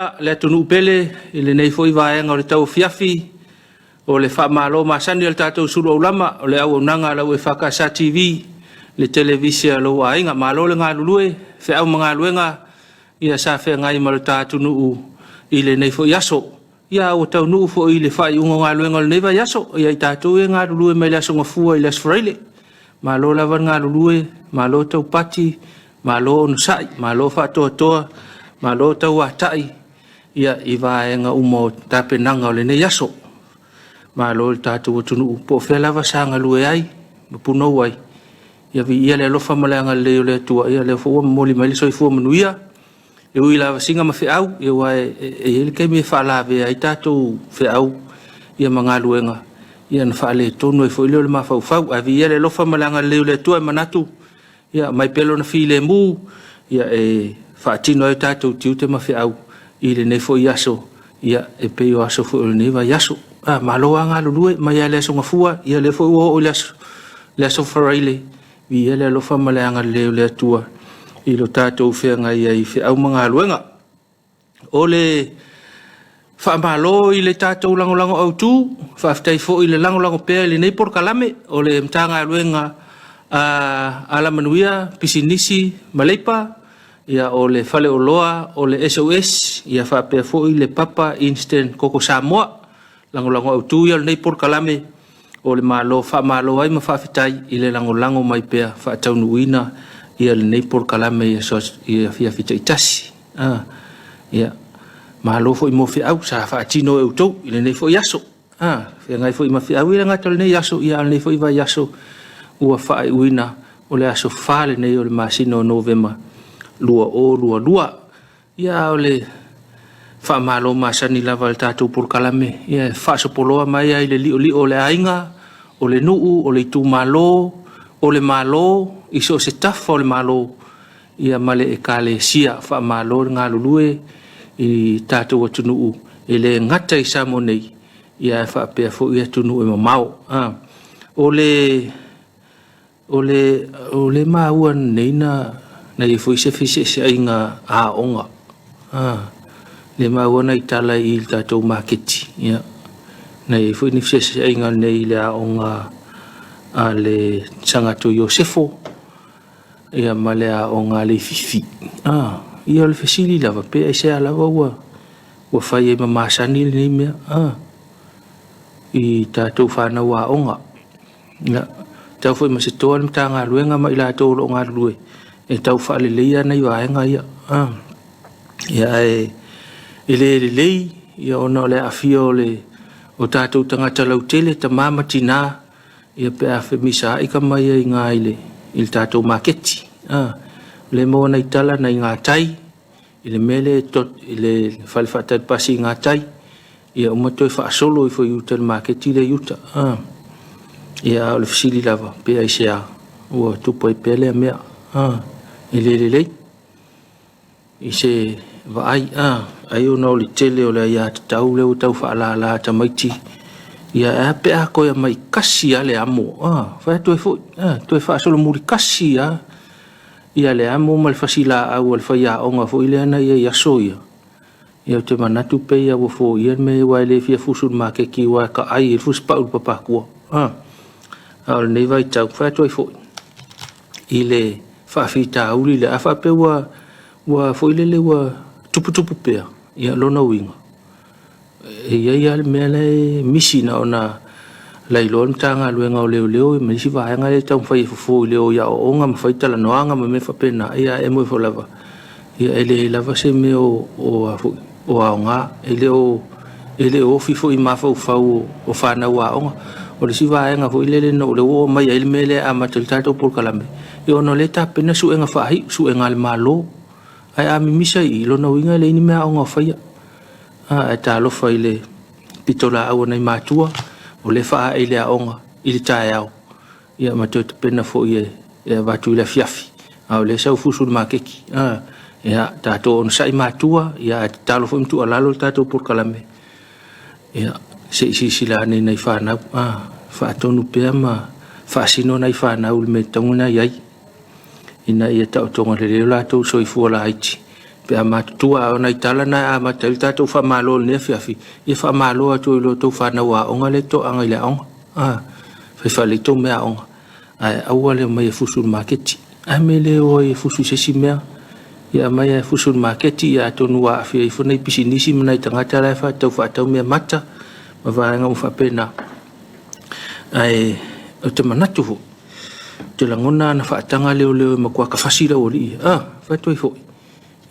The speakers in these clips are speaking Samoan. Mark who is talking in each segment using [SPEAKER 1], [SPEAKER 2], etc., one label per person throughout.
[SPEAKER 1] Le atunuu pele i lenei foi vaega o le tauafiafi, o le faamalo masani a le tatou sulu aulama, o le auaunaga a lau EFKS TV, le televise a lou aiga. Malo le galulue, feau ma galuega ia sa feagai ma le ta atunuu i lenei foi aso. Ia ua taunuu foi i le faaiuga o galuega o lenei vaiaso. Ia i tatou ia e galulue mai le Aso Gafua i le Aso Faraile, malo lava le galulue, malo taupati, malo onosai, malo faatoatoa, malo tauatai ia i vaega uma o tapenaga o lenei aso. Malo i le tatou atunuu, po o fea lava sa galue ai ma punou ai, ia viia le alofa ma le agalelei o le Atua, ia lea foi ua momoli mai le soifua manuia. E ui lava i lavasiga ma feau, aua e i ai le taimi e faalavea ai tatou feau ia ma galuega, ia ona faaletonu ai foi lea o le mafaufau. Ae viia le alofa ma le agalelei o le Atua, e manatu ia aumai pea Lona filemu e faatino ai o tatou tiute ma feau i lenei foi aso, ia e pei o aso foi o lenei vaiaso. Malo lava galulue mai lava i le Aso Gafua, ia lea foi ua oo i le Aso Faraile, viia le alofa ma le agalelei o le Atua i lo tatou feagai ai i feau ma galuega. O le faamalo i le tatou lagolago autu, faafetai foi le lagolago pea i lenei polokalame o le Matagaluega a Alamanuia, Pisinisi ma Leipa, ia o le Faleoloa o le SOS, ia faapea foi le Papa Instant Koko Samoa. Lagolago autu ia o lenei polokalame o le Malo, faamalo ai ma faafetai i le lagolago mai pea faataunuuina ia lenei polokalame i afiafi taitasi. Ia, malo foi mo feau sa faatino e outou i lenei foi aso. Feagai foi ma feau, e le gata o lenei aso, a o lenei foi vaiaso ua faaiuina, o le aso 4 lenei o le masina o Novema 2022. Ia, a o le faamalo masani lava i le tatou polokalame, ia e faasopoloa mai lava i le li'oli'o o le aiga, o le nuu, o le itumalo, o le Malo, i so o se tafa o le Malo, ia ma le Ekalesia. Faamalo le galulue i tatou atunuu, e le gata i Samoa nei, ae faapea foi atunuu e mamao. O le maua nei na i ai foi se feseeseaiga aoga, lea maua nai tala i le tatou maketi, ia, na i ai foi ni feseeseaiga nei i le aoga a le Sagato Iosefo, ia ma le aoga a Leififi. Ia o le fesili lava, pe aisea lava ua fai ai ma masani lenei mea i tatou fanau aoga. Ia, tau foi ma se toa le Matagaluega ma i latou o lo o galulue e tau faaleleia nai vaega ia. Ia, ae e le lelei ia ona o le aafia o tatou tagata lautele, tama ma tina, ia pe a femisaai tama ia i ina i le tatou maketi. O lea e maua nai tala nai gatai i le mea lea i le fale faatali pasi i gatai, ia uma toe faasolo ifo i uta i le maketi lea i uta. Ia, a o le fesili lava, pe aisea ua tupu ai pea lea mea. E le lelei i se vaai, ai ona o le tele o le aiatatau lea ua tau faalala tamaiti, ia ae a pe a toe aumai tasi lava le amo, fai atu ai foi, toe faasolomuli tasi lava ia le amo ma le fasilaau a le faiaoga foi lea na i ai i aso ia. Ia ou te manatu pei lava ua foia le mea, aua e le fia fusu i le maketi aua e taai ai le fusipau i le papatua. A o lenei vaitau, fai atu ai foi i le faafitauli lea, a faapea ua foi lele ua tuputupu pea, ia lona uiga, e i ai lava le mea la e misi na ona lailoa le Matagaluega o Leoleo ma isi vaega lea e taumafai e fofo i le o i aoaoga ma fai talanoaga ma mea faapena, ia ae emo ifo lava, ia e leai lava se mea o aoga, e le o ofi foi i mafaufau o fanau aoga. O le isi vaega foi lele na o lea ua oo mai ai le mea lea e amata ai le tatou polokalame, ia ona o lea e tapena suega faahiu, suega a le Malo. Ae a mimisa i i, lona uiga e leai ni mea aoga o faia. Ae talofa i le pitolaau a nai matua, o lea e faaae i le aoga i le taeao, ia ma toe tapena foi e avatu i le afiafi, a o lea e sau fusu i le maketi. Ia, tatou onosai matua, ae tatalo foi ma tuualalo le tatou polokalame, ia, se i silasila ane i nai fanau, faatonu pea ma faasino nai fanau i le mea e tatau ona i ai, ina ia taotoga lelei lo latou soifua laiti. Pe a matutua, a o nai tala na e amata ai le tatou faamalo i lenei afiafi, ia faamalo atu i lo outou fanau aoga lea e toaga i le aoga. Fai faalelei tou mea aoga, ae aua le omai e fusu i le maketi. Ae mea le o ai e fusu i se isi mea. Ia aumai e fusu i le maketi, ia atonu ua aafia ifo nai pisinisi ma nai tagata la e faatau faatau mea mata ma vaega uma faapena. Ae ou te manatu foi, ou te lagona ana faataga leoleo e matua tafasi le aualii ia. Fai atu ai foi,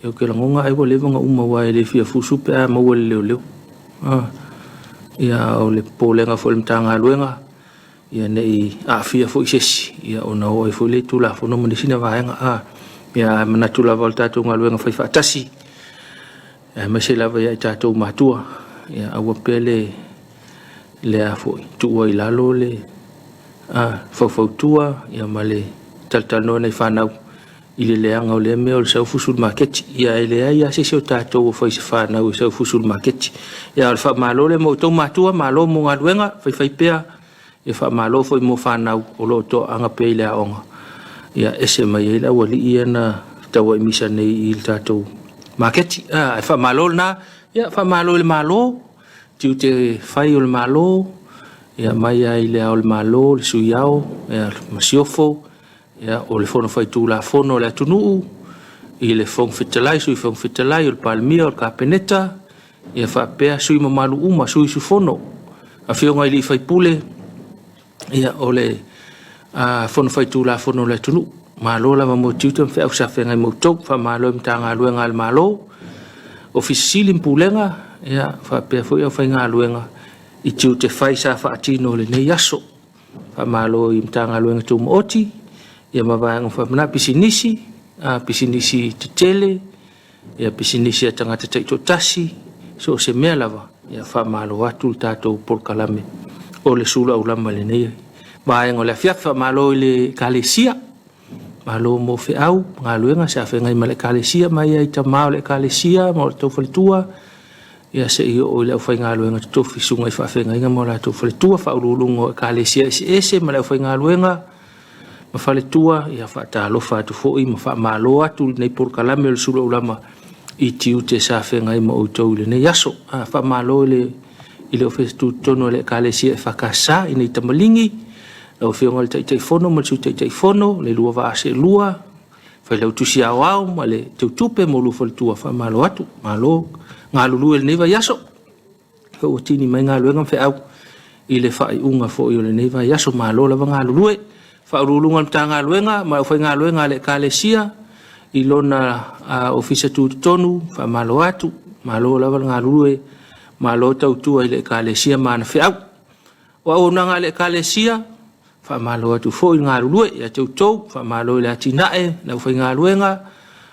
[SPEAKER 1] ou te lagona ai ua leva ona uma aua e le fia fusu pe a maua e le leoleo. Ia, o le popolega foi o le Matagaluega, ia ne i aafia foi se isi, ia ona oo ai foi lea i Tulafono ma nisi na vaega. Ia, ae manatu lava o le tatou galuega fai faatasi, aemaise lava ia i tatou matua, ia aua pea le a foi, tuua i lalo le faufautua ia ma le talatalanoa nai fanau i le leaga o lea mea o le sau fusu i le maketi. Ia e leai lava se isi o tatou o fai se fanau e sau fusu i le maketi. Ia o le faamalo lea mo outou matua, malo mo galuega, faifai pea, ia faamalo foi mo fanau o lo o toaaga pea i le aoga. Ia ese mai ai le aualii ia na tauaimisa nei i le tatou maketi. Ae faamalo lena, ia faamalo i le Malo, tiute fai o le Malo, ia mai lava i le Ao o le Malo, le Sui Ao, ia le Masiofo, ia o le Fono Faitulafono a le atunuu, i le Fofoga Fetalai, Sui Fofoga Fetalai, o le Palemia, o le Kapeneta, ia faapea sui usufono mamalu uma, sui usufono, afioga i sui usufono, ia o le Fono Faitulafono a le atunuu. Malo lava mo tiute ma feau sa feagai ma outou. Faamalo i Matagaluega a le Malo, Ofisa Sili ma Pulega, ia faapea foi aufaigaluega i tiute fai sa faatino i lenei aso. Faamalo i Matagaluega Tumaoti ia ma vaega faapena, pisinisi, pisinisi tetele, ia pisinisi a tagata taitoatasi, so o se mea lava, ia faamalo atu le tatou polokalame o le sulu aulama i lenei vaega o le afiafi. Faamalo i le Ekalesia, malo mo feau ma galuega sa feagai ma le Ekalesia, mai lava i tama o le Ekalesia ma o latou faletua, ia seia oo i le aufaigaluega totofi, susuga i faafeagaiga ma o latou faletua, faauluuluga o Ekalesia eseese ma le aufaigaluega ma faletua. Ia faatalofa atu foi ma faamalo atu lenei polokalame o le sulu aulama i tiute sa feagai ma outou i lenei aso. Faamalo i le Ofisa Tutotonu o le Ekalesia EFKS i nei tamaligi, lau Afioga i le Taitaifono ma le Sui Taitaifono, le lua vaa seelua, Failautusi Aoao ma le Teutupe ma lua faletua, faamalo atu, malo galulue i lenei vaiaso. Ua tini mai galuega ma feau i le faaiuga foi o lenei vaiaso, malo lava galulue. Faauluuluga o le Matagaluega ma le aufaigaluega a le Ekalesia i lona Ofisa Tutotonu, faamalo atu, malo lava le galulue, malo tautua i le Ekalesia ma ana feau. O auaunaga a le Ekalesia, faamalo atu foi le galulue ia te outou, faamalo i le atinae, le aufaigaluega,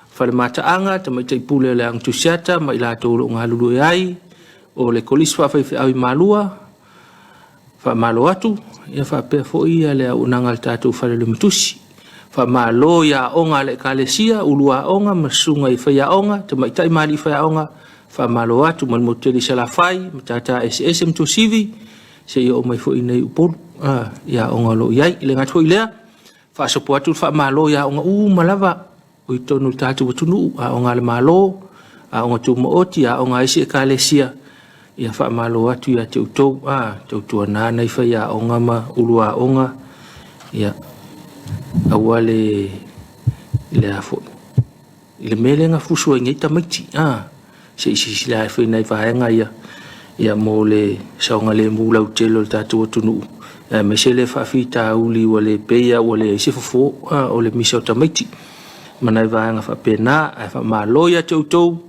[SPEAKER 1] fale mataaga, tamaitai pule o le Aoga Tusiata ma i latou o lo o galulue ai, o le Kolisi Faafaifeau i Malua, faamalo atu, ia faapea foi le auaunaga a le tatou Falelima Tusi. Faamalo i aoga a le Ekalesia, ulu aoga ma susuga i faiaoga, tamaitai ma alii faiaoga, faamalo atu ma le motu tele i Salafai, Matata Eseese ma Tuasivi, seia oo mai foi i nei Upolu i aoga o lo o i ai. E le gata foi i lea, faasopo atu le faamalo i aoga uma lava o i totonu o le tatou atunuu, aoga a le Malo, aoga tumaoti, aoga a isi Ekalesia, ia faamalo atu ia te outou, tautuana nai faiaoga ma ulu aoga, ia aua le a foi i le mea lea na fusu ai nei tamaiti, se i silasila ane i nai vaega ia, ia mo le saogalemu lautele o le tatou atunuu, aemaise le faafitauli ua le pei lava ua leai se fofo o le misa o tamaiti ma nai vaega faapena. Ae faamalo ia te outou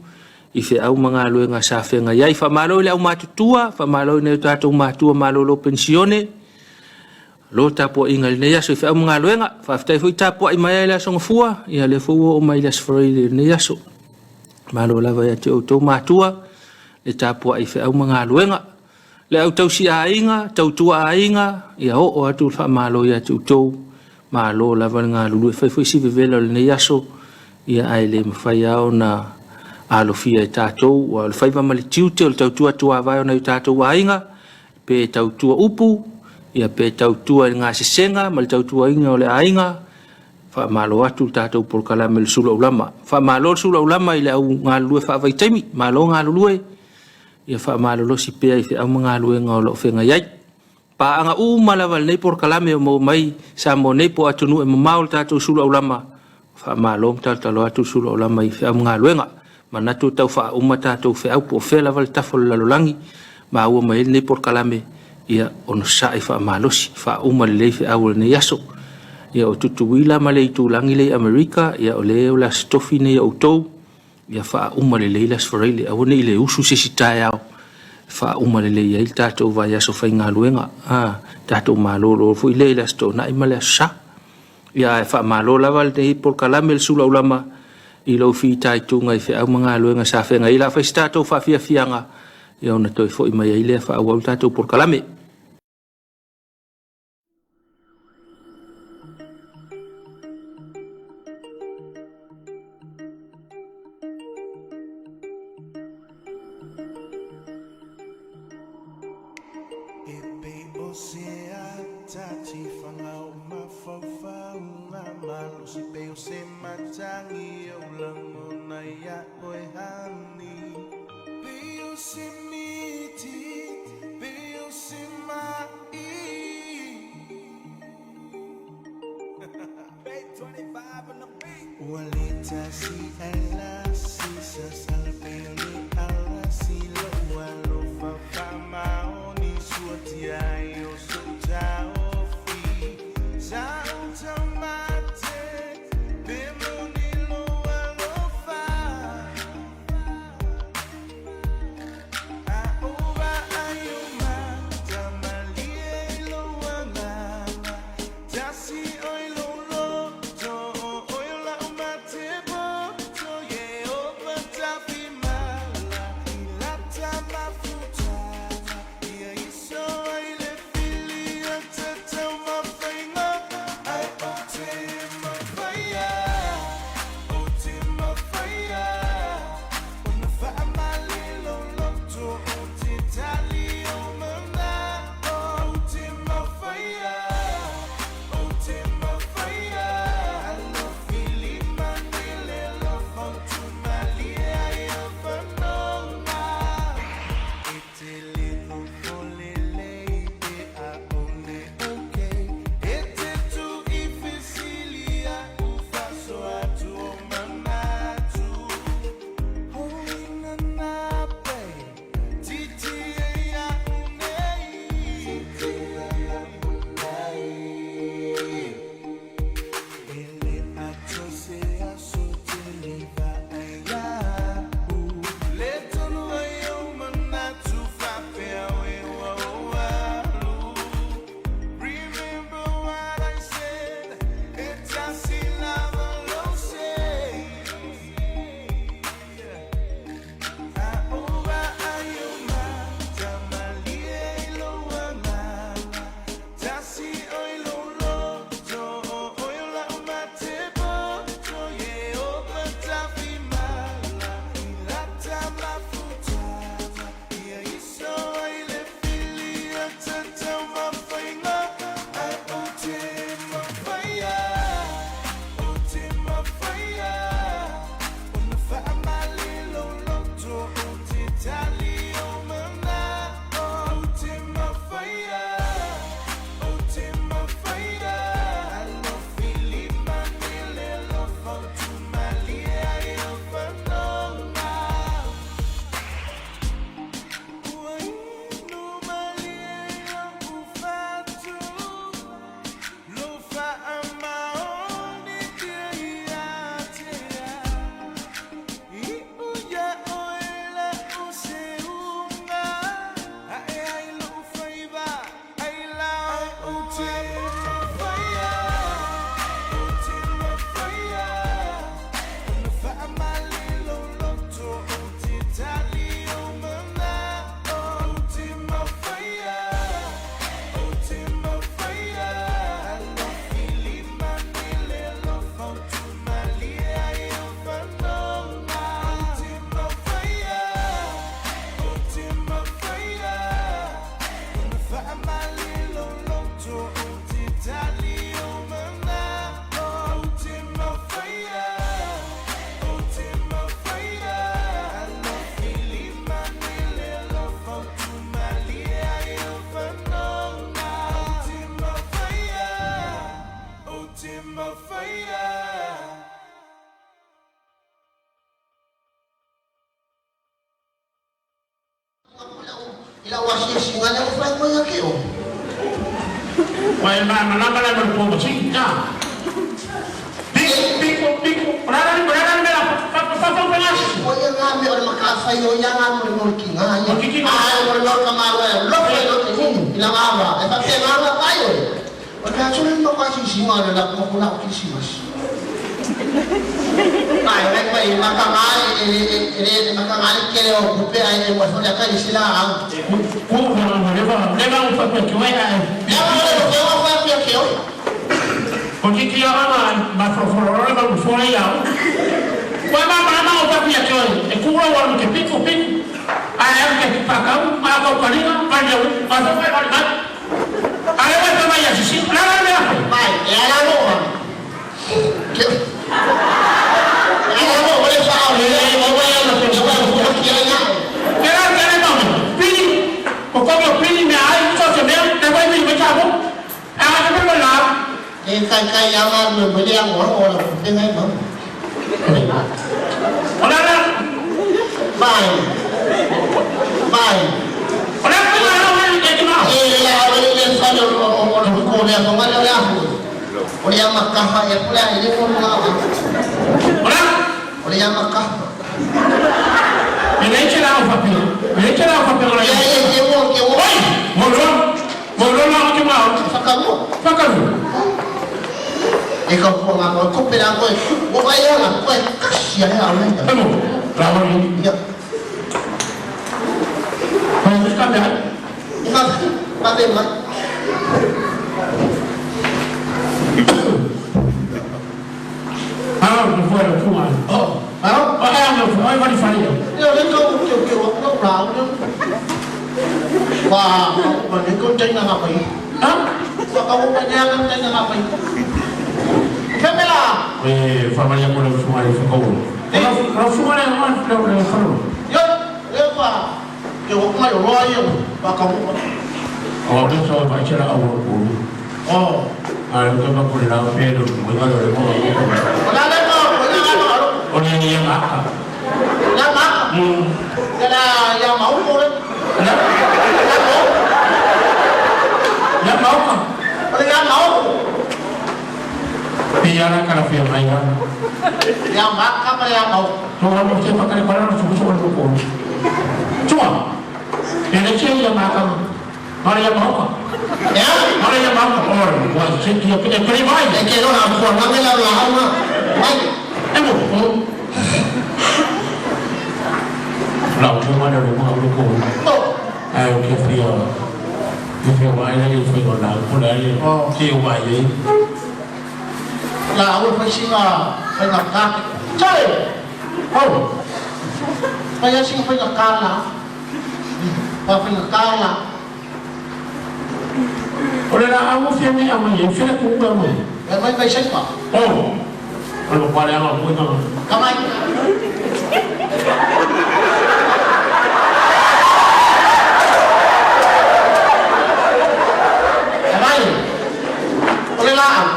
[SPEAKER 1] i feau ma galuega sa feagai ai. Faamalo i le aumatutua, faamalo i nai o tatou matua malolo penisione, malo le tapuaiga i lenei aso i feau ma galuega. Faafetai foi tapuai mai i le Aso Gafua, ia lea foi ua oo mai i le Aso Faraile i lenei aso. Malo lava ia te outou matua le tapuai i feau ma galuega. Le au tausi aiga, tautua aiga, ia oo atu le faamalo ia te outou, malo lava le galulue. E fai foi si vevela o lenei aso, ia ae le mafai lava ona alofia e tatou, aua o le faiva ma le tiute o le tautua tuavae o nai o tatou aiga, pe tautua upu, ia pe tautua i le gasesega ma le tautuaina o le aiga. Faamalo atu le tatou polokalame le sulu aulama. Faamalo le sulu aulama i le au galulue faavaitaimi, malo galulue, ia faamalolosi pea i feau ma galuega o lo o feagai ai. Paaga uma lava i lenei polokalame o maua mai Samoa nei po o atunuu e mamao le tatou sulu aulama, faamalo ma talotalo atu le sulu aulama i feau ma galuega. Manatu e tau faauma tatou feau po o fea lava le tafa o le lalolagi, maua mai ai lenei polokalame, ia onosai faamalosi, faauma lelei feau o lenei aso. Ia o Tutuila ma le itulagi lea i Amerika, ia o lea o le aso tofi lenei o outou, ia faauma lelei le Aso Faraile, aua ne i le usu se isi taeao, faauma lelei ai le tatou vaiaso faigaluega, tatou malolo foi lea i le Aso Toonai ma le Aso Sa. Ia ae faamalo lava lenei polokalame le sulu aulama i lou fitaituga i feau ma galuega sa feagai ai. O le a fai se tatou faafiafiaga ia ona toe foi mai ai lea faaauau le tatou polokalame.
[SPEAKER 2] E pei o se ata tifaga o mafaufauga malosi pei o se matagi o lagona ia oe hani pei o se miti pei o se mai. Ua le tasi ae lasi sasala pei o le alasi lou alofa faamaoni suatia ai o sou taofi sa ou taumate pe moni lou alofa a ou vaai o matamalie i lou agaga tasi oi lou loto o oi o lau matepoto yeah.
[SPEAKER 3] I lau asiasiga lea ua fai mai ia te oe.
[SPEAKER 4] Ua e malamalama la ma le po masini, a? Piko, piko, piko. O le a la le, o le a la le mea la fa, fa, fa, fa, fa,
[SPEAKER 3] O ia ngā mea o le matafai o ia ngā mo le mo le kinga ia.
[SPEAKER 4] O ke kinga.
[SPEAKER 3] Ai mo le mo ka malo e lofa i lo te nini. I la ngā wā. E whapea ngā ngā pai oe. O te atore ma kwa sisi ngā le la kuma kuna o Kirisimasi. Mai, mai, mai, maka ngā e, e, e, e, e, maka ngā e kere o kupe ai e mo fone akai sila au.
[SPEAKER 4] Ku, ku, le va, le va u fa pe ke oe a.
[SPEAKER 3] Ia ngā le o wha wha ke oe.
[SPEAKER 4] O ki ki ora ma, ma fro fro ora ma fro ia. Wa ma ma ma o fa pe ke oe. E ku ro wa ke piko, piko. A e ke ki pa ka, ma ka ka linga, pa le, pa fa fa pa ma. A le wa ma ya sisi, la la la.
[SPEAKER 3] Mai, e ala no ma. Ke E ala no, o le wha o le
[SPEAKER 4] E o wa ya lo
[SPEAKER 3] e
[SPEAKER 4] pe
[SPEAKER 3] wa o ki ai ngā.
[SPEAKER 4] Ke la ke le ma. Pini. O ko mo pini me ai so se me, te vai mi me cha mo. A ka me la.
[SPEAKER 3] E kai kai ia ngā me me le ngō o la kupe ngai ma.
[SPEAKER 4] O la la.
[SPEAKER 3] Mai. Mai.
[SPEAKER 4] O la ke la la ke ke ma.
[SPEAKER 3] E le la o le le wha le o o le ko le ko ngā le ahu. O le ama kaha e pule ai le ko ngā.
[SPEAKER 4] O la.
[SPEAKER 3] O le ama kaha.
[SPEAKER 4] E le che la o fa pe. E le che la o fa pe la.
[SPEAKER 3] Ia e ke mo ke mo.
[SPEAKER 4] Oi, mo lo. Mo lo la ke ma.
[SPEAKER 3] Whakamua.
[SPEAKER 4] Fa ka lu.
[SPEAKER 3] E ka pua ngā mo kupe la koe. O vai ona koe kasi ai au nei.
[SPEAKER 4] E mo. La o ni.
[SPEAKER 3] Ia.
[SPEAKER 4] Pa ni ka me.
[SPEAKER 3] Nga pa be mai.
[SPEAKER 4] Ah, mo fo le fu ma.
[SPEAKER 3] Oh, ah.
[SPEAKER 4] O e mo fu, ai va ni fa ni.
[SPEAKER 3] Ia le kau ke ke wa ko la o. Wa, ma ni ko tai nga pai.
[SPEAKER 4] Ha?
[SPEAKER 3] Wa ka mo pa nga tai nga pai. Femela.
[SPEAKER 4] E fa ma ya mo le fu ma le fu ko. O la fu ma le ma le le fa.
[SPEAKER 3] Yo, le fa. Ke o mai o roa ia wa ka mo.
[SPEAKER 4] O le so va che la o ko.
[SPEAKER 3] Oh.
[SPEAKER 4] A le ko ma ko la pe lo mo ga le mo.
[SPEAKER 3] O la le ko, o la ga no.
[SPEAKER 4] O ni ni ma ka.
[SPEAKER 3] La ma. Ya la ya mau mo le.
[SPEAKER 4] La
[SPEAKER 3] Ya mo.
[SPEAKER 4] ya ma ka.
[SPEAKER 3] O le ya mau.
[SPEAKER 4] Pe ya la ka la pe mai ya.
[SPEAKER 3] Ya ma ka ma ya mau.
[SPEAKER 4] To ga mo te pa ka le pa la su su lo ko. Chua. E le che ya ma ka. Ma ya ma ka.
[SPEAKER 3] Ya.
[SPEAKER 4] Ma ya ma ka or wa se ki ke ke mai.
[SPEAKER 3] E ke no na ko na me la la ma. Mai.
[SPEAKER 4] E mo. La o ma le mo lo ko.
[SPEAKER 3] Mo.
[SPEAKER 4] Ai o ke frio. Ke frio mai le frio la ko la le. Ki o mai le.
[SPEAKER 3] La o fa singa fa nga ka. Chai.
[SPEAKER 4] Oh.
[SPEAKER 3] Fa ya singa fa nga ka la. Fa fa nga ka la.
[SPEAKER 4] O le la au fia me ama ye fia ku ku ama.
[SPEAKER 3] E mai mai sai pa.
[SPEAKER 4] Oh. O le pa le ama ku na.
[SPEAKER 3] Ka mai. E mai. O le la au.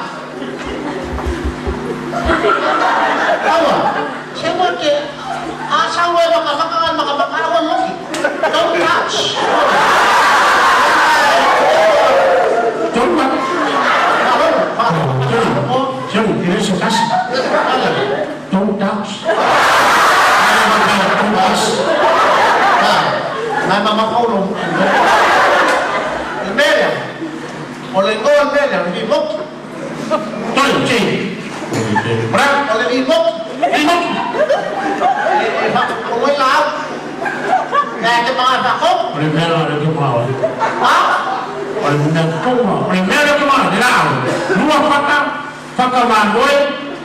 [SPEAKER 3] Awa. Se mo te a sa wa ka maka maka maka wa moki. Don't touch.
[SPEAKER 4] Tolu ma.
[SPEAKER 3] Oh.
[SPEAKER 4] Tolu. Tolu, ile se tas. Tolu tas. Tolu tas.
[SPEAKER 3] Nai mama kaulu. Mele. O le ngoa mele, o le moki.
[SPEAKER 4] Tolu, si. Bra.
[SPEAKER 3] O le moki.
[SPEAKER 4] Limo.
[SPEAKER 3] E fa o le la. Nai te mga fa ko.
[SPEAKER 4] O le mea le ke ma.
[SPEAKER 3] Ha?
[SPEAKER 4] O le mea ko ma. O le mea le ke ma le la. Lua faka faka ma noi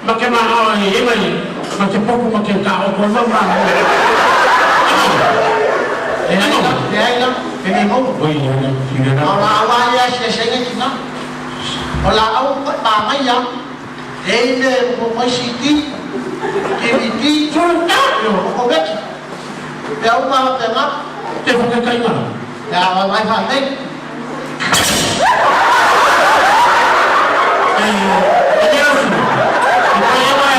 [SPEAKER 4] ma ke ma o e mai. Ma ke poku ma ke ka o ko ma ma. E
[SPEAKER 3] E
[SPEAKER 4] no.
[SPEAKER 3] ai e ai la. E ni mo.
[SPEAKER 4] Oi, ya, ki le
[SPEAKER 3] O
[SPEAKER 4] la.
[SPEAKER 3] la wa ya se se ngi na. O la au pa mai ya. E le mo mai si ti. Ki ni ti.
[SPEAKER 4] Tolu ta.
[SPEAKER 3] Yo ko beki. Pe au ma pe ma.
[SPEAKER 4] Te fa ke kai ma.
[SPEAKER 3] Ya wa mai fa nei.
[SPEAKER 4] E e la fu. E e mai.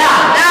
[SPEAKER 3] Ya ya.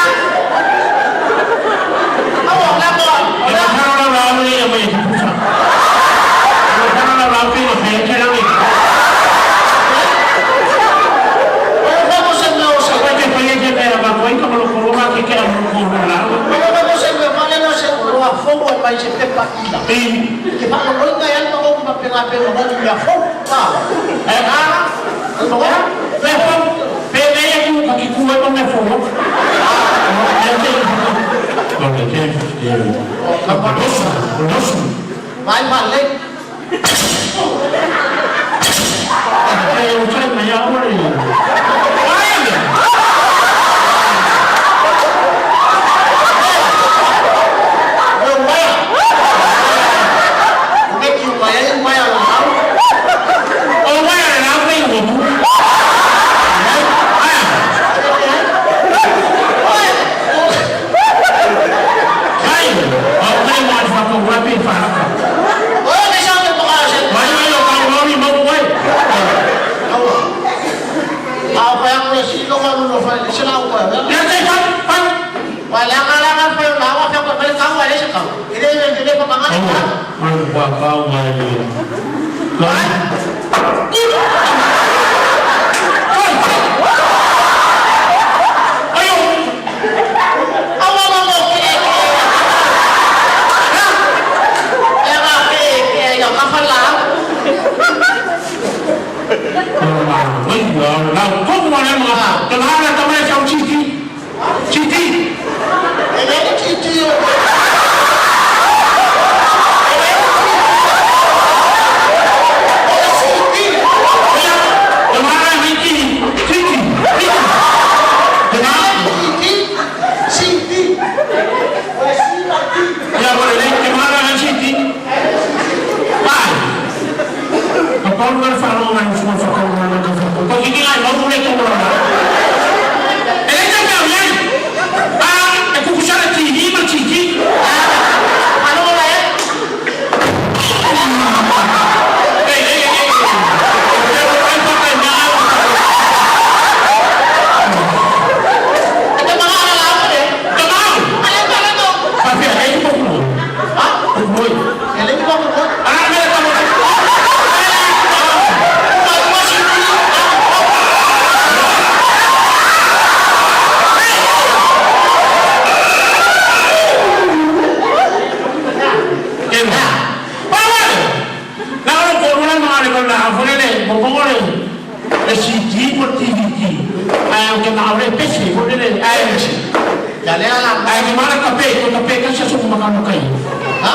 [SPEAKER 4] Losu, losu.
[SPEAKER 3] Vai vale.
[SPEAKER 4] E o sai mai a ora. Vai.
[SPEAKER 3] Meu pai. O que que o pai é? O pai é o
[SPEAKER 4] O vai a la vei o mu. Ai. Ai, o mai mo fa ko wa pe fa.
[SPEAKER 3] Oi, deixa eu tocar a gente.
[SPEAKER 4] Vai vai o ka lo ni mo vai.
[SPEAKER 3] Ah, pai, aku si lo ka lo fa, se la o ya.
[SPEAKER 4] Ya te fa fa.
[SPEAKER 3] Wala nga lang ang payo na ako kaya balik ka wala siya ka. Hindi hindi pa mga
[SPEAKER 4] Ai, wa ka wa ni. Vai. Ayo.
[SPEAKER 3] Awa mo mo ke. Eh nga ke ke yo ka fa la. Eh ne ti ti yo. Ti ti ti. Oi si la ti. Ano la eh? Ito mga alam ko eh. Alam ko alam ko. Ha? Alam ko ko. Dali alam. Ha?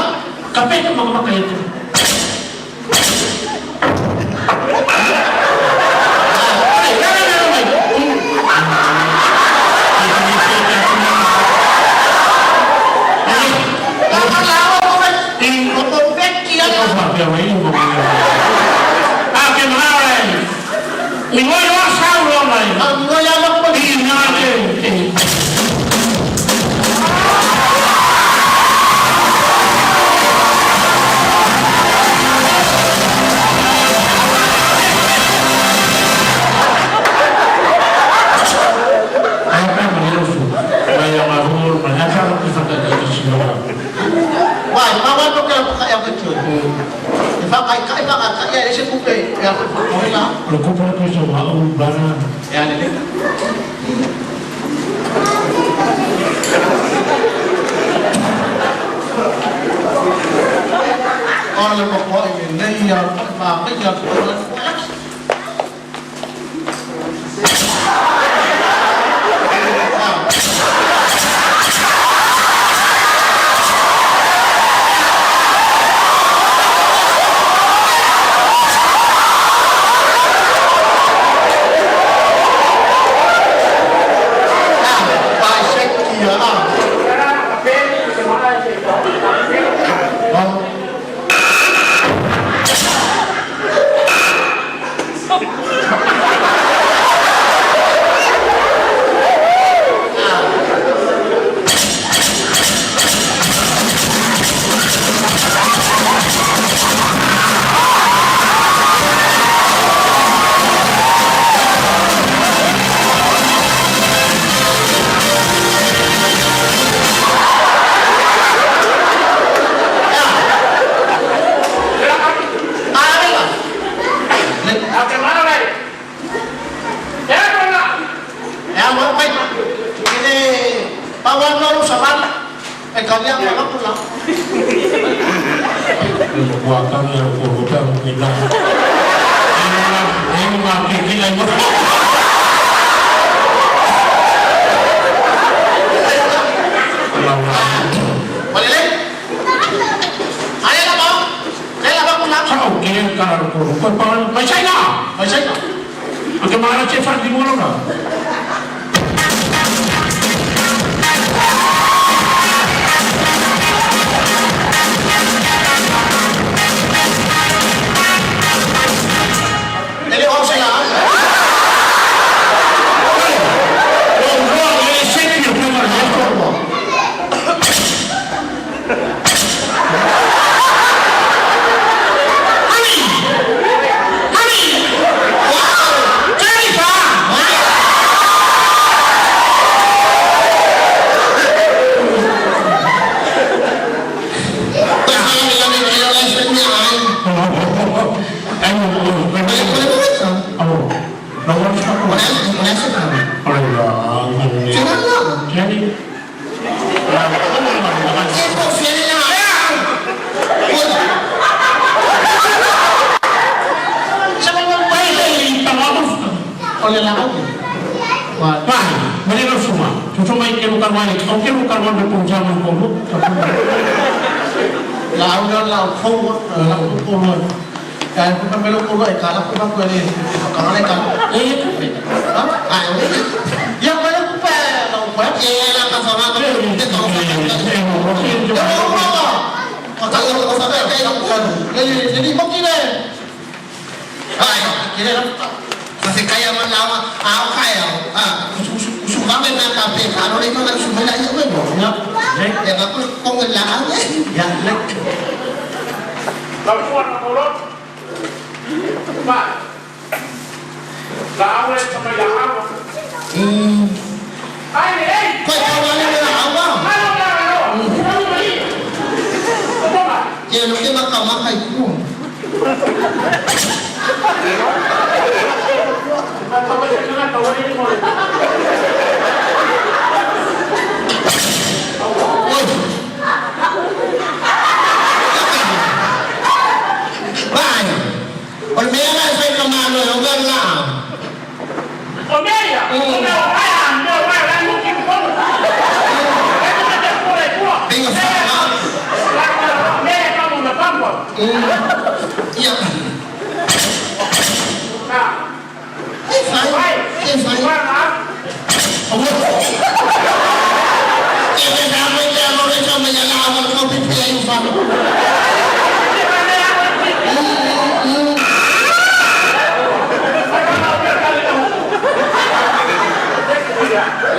[SPEAKER 4] Kape ka mga makayo ito.
[SPEAKER 3] Kakalawa ko ba? Kukumpet kiya. Ang wala lang ko. Why? Mama ko kaya ko kaya ko chud. Ifa kay kay ifa kay kaya siya kupe. Ya ko ko la. Ya le. Qala al-qa'il ilayya ma qiya Malilay?
[SPEAKER 4] Mara che fa di mono.
[SPEAKER 3] E le o se la.
[SPEAKER 4] O le se ki o pema le ko. Honey! Honey! Wow! Jennifer! Ai, oh, no one Jenny.
[SPEAKER 3] O le la au. Wa.
[SPEAKER 4] Pai, Maria Suma, tu mai ke luka mai, o ke luka mai ko jama ko lu.
[SPEAKER 3] La au la la fo la ko lo. Kaya ko pa melo ko lo e kala ko pa ko le ka le ka.
[SPEAKER 4] Eh,
[SPEAKER 3] Ha? Ah, ya pa ko pa la ko pa.
[SPEAKER 5] Kasi kaya man lama, ako kaya, usugangin na kape, ano rin mga sumala yung mo. Kaya ako kung laan eh.
[SPEAKER 3] Ya, lek.
[SPEAKER 5] Kaya kawali mo na awa. Kaya nung di makamakay ko. Uy! Bye! Olmera sa kamano, lugar lang. Venga, sa Iya. Eh, fine. Eh, fine. Kaya sabi niya, ano rin siya, may alawan ko, pipilayin pa.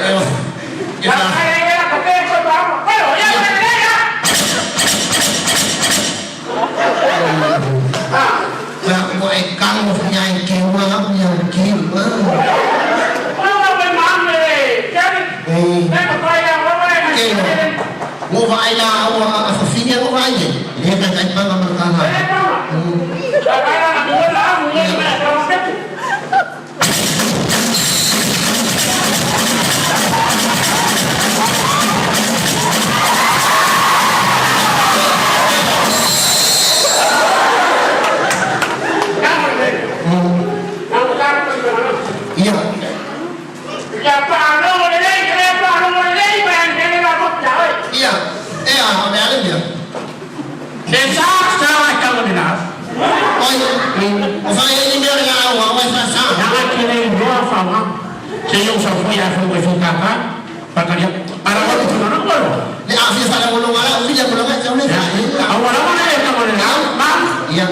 [SPEAKER 5] Eh, Kaya ko ay kang niya ay kiwa, niya kiwa. Mo ba ay laawa sa finya mo ba ay? Leka kahit pa naman ka na. Iya. Iya. Eh, ah, may alam niya. Oy, o sa kaya ni Mary nga awa, way sa sa. Ni afi sa lang ulong ala, ufi lang ulong ala, siya ulit. Iya.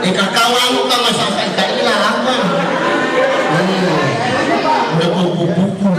[SPEAKER 5] Ikakawa mo ka masasay ka ila ka. Nagpupupupo.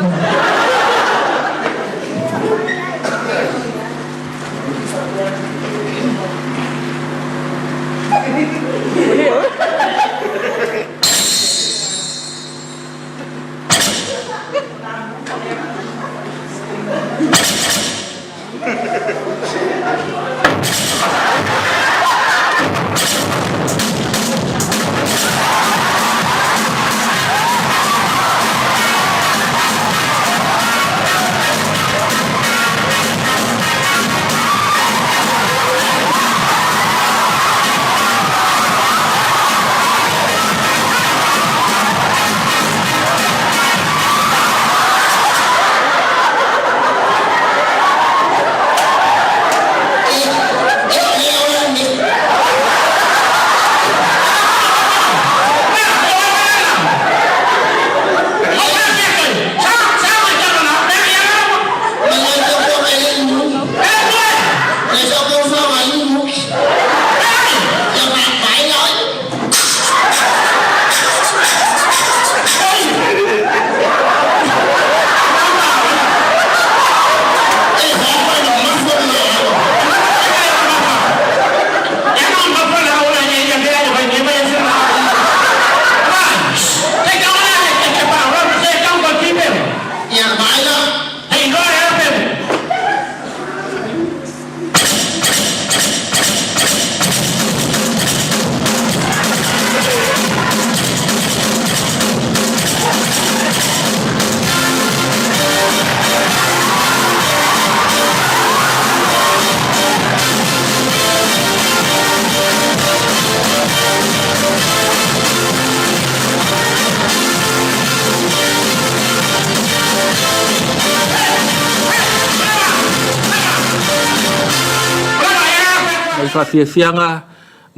[SPEAKER 1] faafiafiaga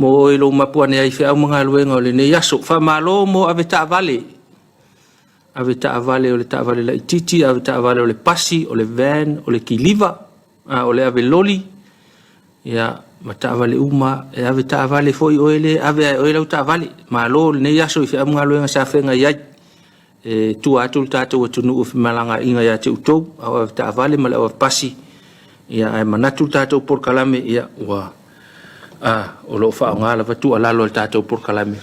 [SPEAKER 1] mo oe i lou mapu ane ai i feau ma galuega o lenei aso. Faamalo mo avetaavale, avetaavale o le taavale laitiiti, avetaavale o le pasi, o le van, o le kiliva, a o le ave loli, ia, ma taavale uma. E avetaavale foi oe le ave lava e oe lau taavale. Malo i lenei aso i feau ma galuega sa feagai ai. E tua atu le tatou atunuu i femalagaaiga ia te outou, au avetaavale ma le au avepasi, ia ae manatu le tatou polokalame, ia ua a, o lo o faaaoga lava tuualalo a le tatou polokalame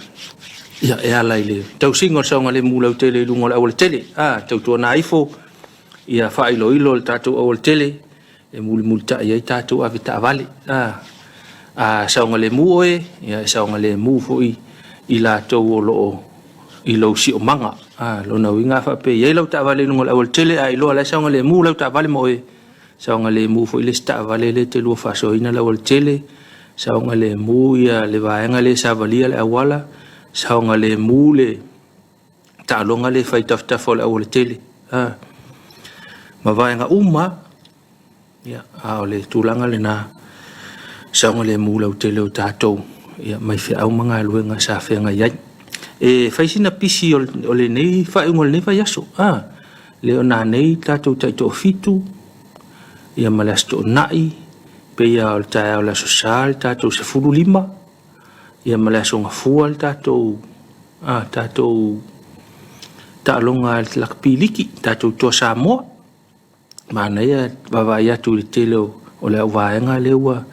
[SPEAKER 1] ia e ala i le tausiga o le saogalemu lautele i luga o le aualatele. A, tautuana ifo ia faailoilo le tatou aualatele e mulimulitai ai tatou avetaavale. A, a saogalemu oe, ia e saogalemu foi i latou o lo o i lou siomaga. A, lona uiga a faapea e i ai lau taavale i luga o le aualatele ae iloa o la e saogalemu lau taavale ma oe, saogalemu foi le isi taavale lea e te lua faasoaina le aualatele, saogalemu ia le vaega lea e savalia le auala, saogalemu le taaloga lea e fai i tafatafa o le aualatele, a, ma vaega uma lava. Ia, a o le tulaga lena, saogalemu lautele o tatou ia, mai feau ma galuega sa feagai ai. E fai sina pisi o lenei faaiuga o lenei vaiaso. A, le o nanei tatou taitoafitu ia ma le Aso Toonai, pei lava o le taeao o le Aso Sa le tatou 15, ia ma le Aso Gafua le tatou, a, tatou taaloga lakapi liki, tatou Toa Samoa. Manaia vaavaai atu i le tele o le au vaega lea ua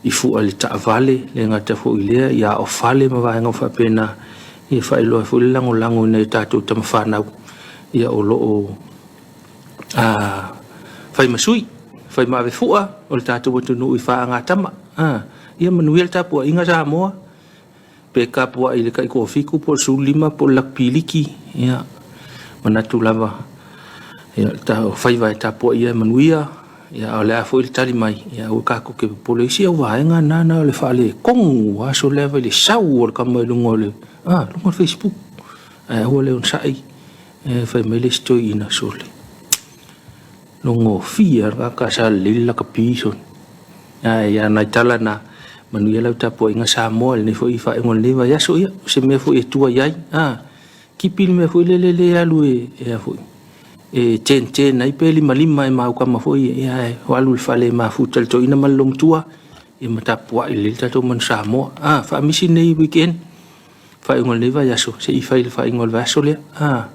[SPEAKER 1] i fua i le taavale, le gata foi i lea ia aofale ma vaega faapena, ia faailoa ai foi le lagolago i nai o tatou tama fanau ia o lo o fai ma sui, fai ma avefua o le tatou atunuu i faagatama. Ia manuia le tapuaiga Samoa, pe tapuai i le taitoafitu po o le 15 po o le lakapi liki, ia manatu lava ia o faiva e tapuaia e manuia, ia a o le a foi le tali mai, ia aua tatou te popole. Isi au vaega na na o le faaletonu aso lea i le sau o le tama i luga o le luga o le Facebook. Ae aua le onosai, e fai mai le isi toeaina, sole, logofie lava le tagata sa lelei le lakapi sole. Ae ia nai tala na, manuia lau tapuaiga Samoa i lenei foi faaiuga o lenei vaiaso, ia, o se mea foi e tua i ai, kipi le mea foi lele le alu e, e a foi, e ten ten ai pe lima lima e maukama foi, ia, ae alu i le fale e mafuta i le toeaina ma le loomatua, ia ma tapuai lelei le tatou manu Samoa. Faamisi lenei weekend, faaiuga o lenei vaiaso, se i fai le faaiuga o le vaiaso lea. A,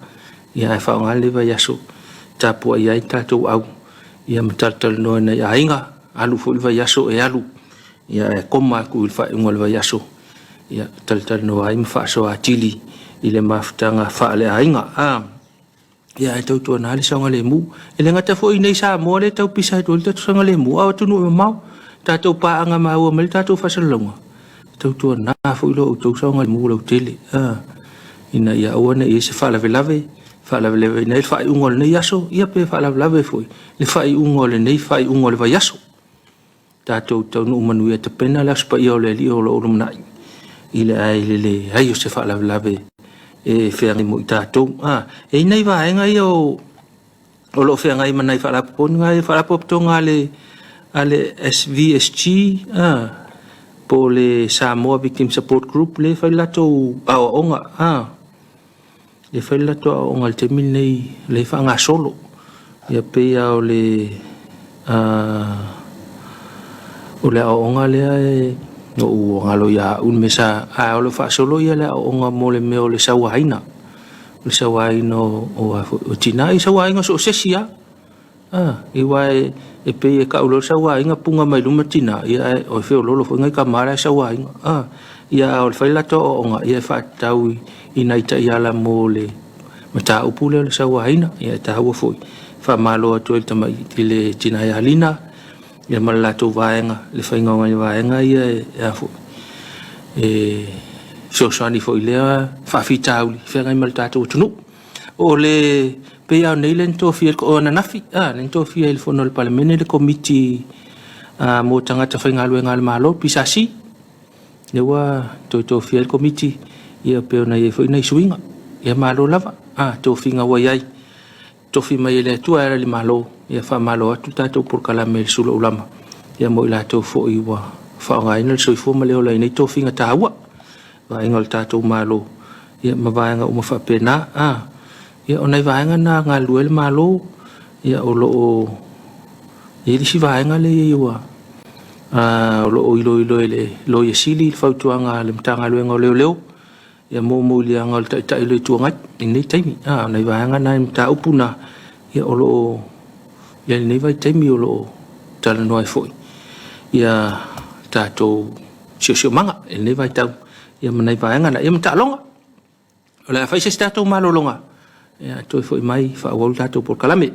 [SPEAKER 1] ia ae faaaoga lenei vaiaso tapuai ai tatou au, ia ma talatalanoa i nai aiga, alu foi le vaiaso e alu, ia ae koma atu i le faaiuga o le vaiaso, ia talatalanoa ai ma faasoa atili i le mafutaga faaleaiga. A, ia ae tautuana le saogalemu. E le gata foi i nei Samoa lea e tau pisa atu ai le tatou saogalemu, a o atunuu e mamao, tatou paaga maua mai le tatou faasalalauga, tautuana foi lo outou saogalemu lautele, a, ina ia aua ne i i ai se faalavelave, faalavelaveina ai le faaiuga o lenei aso, ia pe faalavelave foi le faaiuga o lenei faaiuga o le vaiaso. Tatou taunuu manuia tapena le Aso Paia o le Alii o lo o lumanai i le ae i le leai o se faalavelave e feagai mo i tatou. A, e i ai nai vaega ia o o lo o feagai ma nai faalapotopotoga, faalapotopotoga a le a le SVSG, a, po o le Samoa Victim Support Group lea e fai le latou aoaoga, a, lea e fai le latou aoaoga i le taimi lenei, lea e faagasolo. Ia pei lava o le o le aoaoga lea e na ou galo ia au le mea sa, ae o lo o faasolo ia le aoaoga mo le mea o le sauaina. O le sauaina o, o, o tina, ia sauaina so o se isi lava. A, aua e pei e tau loa le sauaina puna mai luma tina, ia ae o feoloolo foi nai tama la e sauaina. A, ia a o le fai latou aoaoga, ia e faatatau i nai taiala mo le mataupu lea o le sauaina. Ia e taua foi, faamalo atu ai i le tamai i le tina ia Lina, ia ma le latou vaega, le faiga o nai vaega ia e a foi, e fesoasoani foi i lea faafitauli e feagai ma le tatou atunuu. O le pei lava o nei lea na tofia o ananafi, a, lea na tofia i le fono a le Palemene le Komiti mo tagata faigaluega a le Malo, PSC. Lea ua toe tofia ai le Komiti, ia pei ona i ai foi nai suiga. Ia malo lava, a, tofiga ua i ai, tofi mai e le Atua e ala i le Malo, ia faamalo atu le tatou polokalame i le Sulu Aulama, ia mo i latou foi ua faaaogaina le soifua ma le ola i nei tofiga taua, vaega o le tatou Malo, ia ma vaega uma faapena. Ia, o nai vaega na galulue ai le Malo, ia o lo o i ai le isi vaega lea ua o lo o iloilo e le Loia Sili le fautuaga a le Matagaluega o Leoleo, ia mo moliaga o le Taitai o le Itu Agai i lenei taimi. O nai vaega na i mataupu na, ia o lo o i ai i lenei vaitaimi o lo o talanoa ai foi ia tatou siosiomaga i lenei vaitau, ia ma nai vaega na. Ia ma taaloga. O le a fai se isi tatou malologa, ia toe foi mai faaauau le tatou polokalame.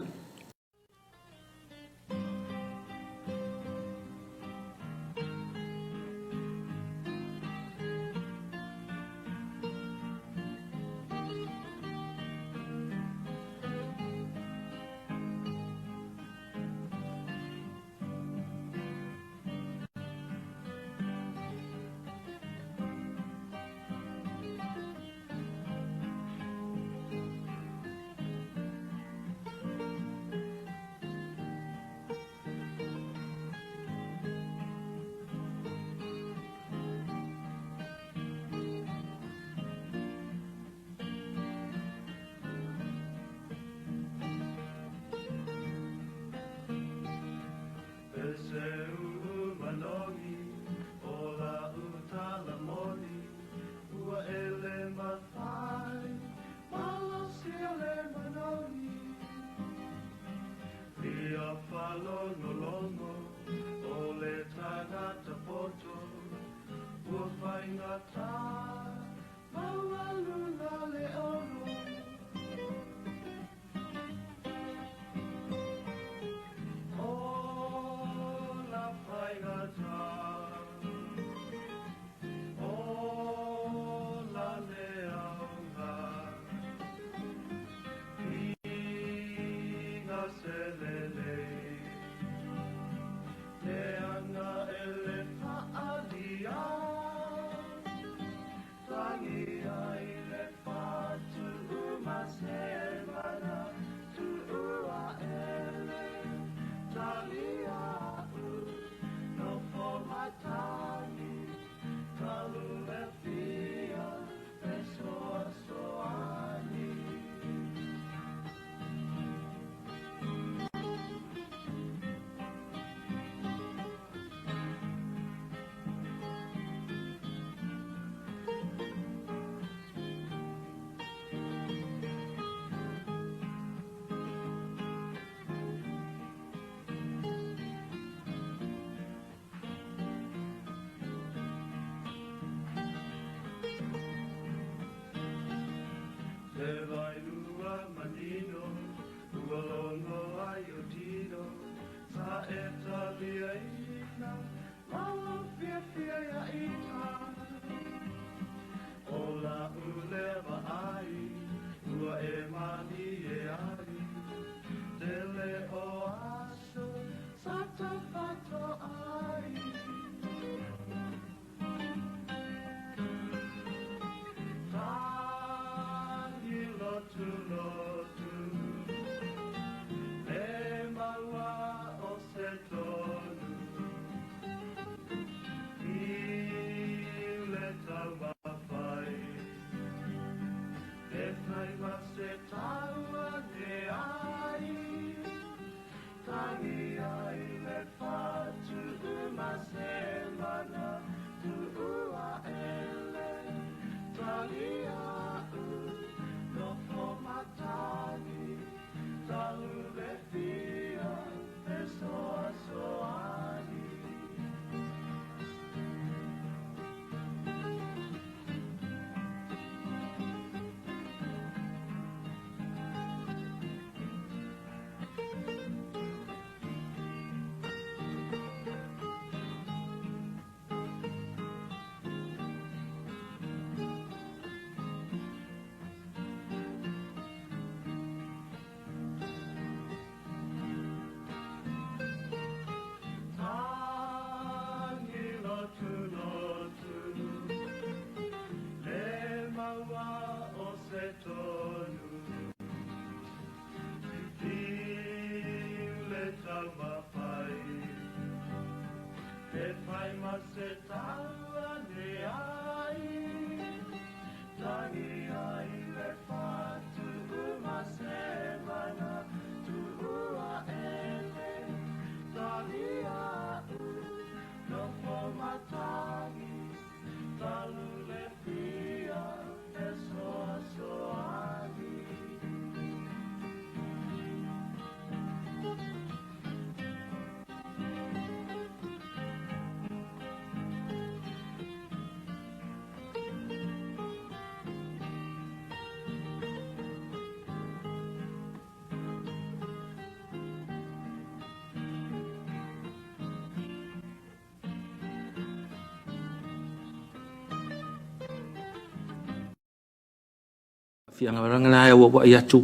[SPEAKER 1] Fiaga na e ua i atu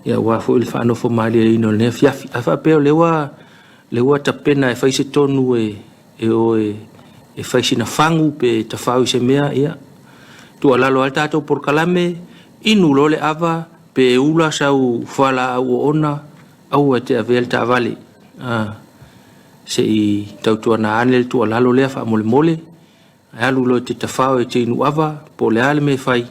[SPEAKER 1] ia ua foi le whaanofo malie ino le fiafi. A whaapea o le ua tapena e whaise tonu e o e whaisi na fangu pe tawhau i se mea ia. Tua lalo al tātou por kalame inu lo le ava pe ula sau whala au o ona au e te avel ta vale. Se i tautua na ane le tua lalo lea wha mole mole. Alu lo te tawhau e te inu ava po le ale me whai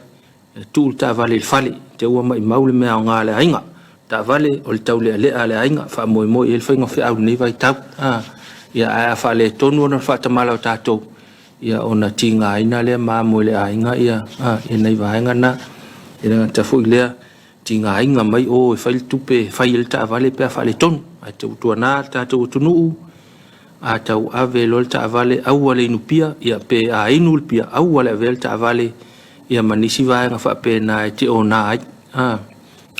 [SPEAKER 1] tu ta vale le fale te ua mai maule mea o ngā le ainga ta vale o le tau le alea le ainga wha moe moe el whainga whi au nei vai tau ia aia wha le tonu ona wha tamala o tātou ia ona tinga aina lea maa moe le ainga ia ia nei vaenga na e nga tafu i lea tinga ainga mai o e whai le tupe whai le ta vale pea wha le tonu ai te utua nā tātou utunuu a tau ave lo le ta vale au ale inu pia ia pe a inu le pia au ale ave le ta vale ia manisi vaenga whaapena e te o nā ai.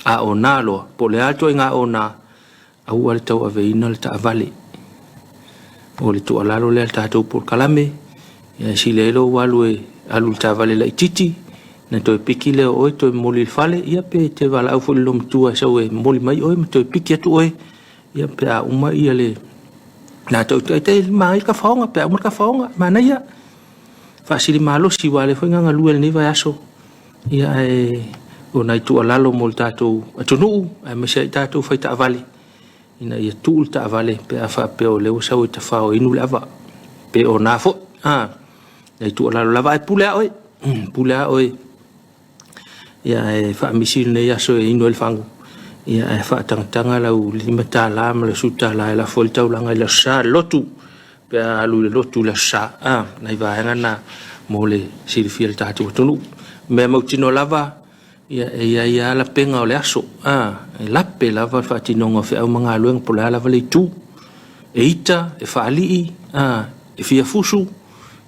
[SPEAKER 1] A o nā loa. Po le alto i ngā o nā, au ale tau ave ina le taavale. O le tualalo le tātou por kalame, ia si le elo walu e alu le taavale la ititi, na toe piki leo oe, toe moli le fale, ia pe te wala au fo le lomatua sau e moli mai oe, ma toe piki atu oe, ia pe a uma ia le, nā tau te te maai ka whaonga, pe a uma ka whaonga, mana ia. Whaasiri malosi wa le whainga ngā lue le nei vai aso. Ia e o nai tualalo mo le tātou atunuu, ae maise ai tātou whai taavale. Ina ia tuu le taavale pe a whaapea o leo sau e tawhao inu le ava. Pe o nā fo. Nai tualalo lava e pule a oe. Pule a oe. Ia e whaamisi nei aso e inu e le whangu. Ia e whaatangatanga lau lima tālā ma le su tālā e la fo le taulanga i la sa lotu. Pe a alu le lotu la sa. Nai vaenga nā mo le silifia le tātou atunu. Mea mautino lava, ia e ia ia la penga o le aso. E lape lava le whaatinonga o whiau mga luenga po le ala vale i tū. E ita, e whaalii, e fia fusu,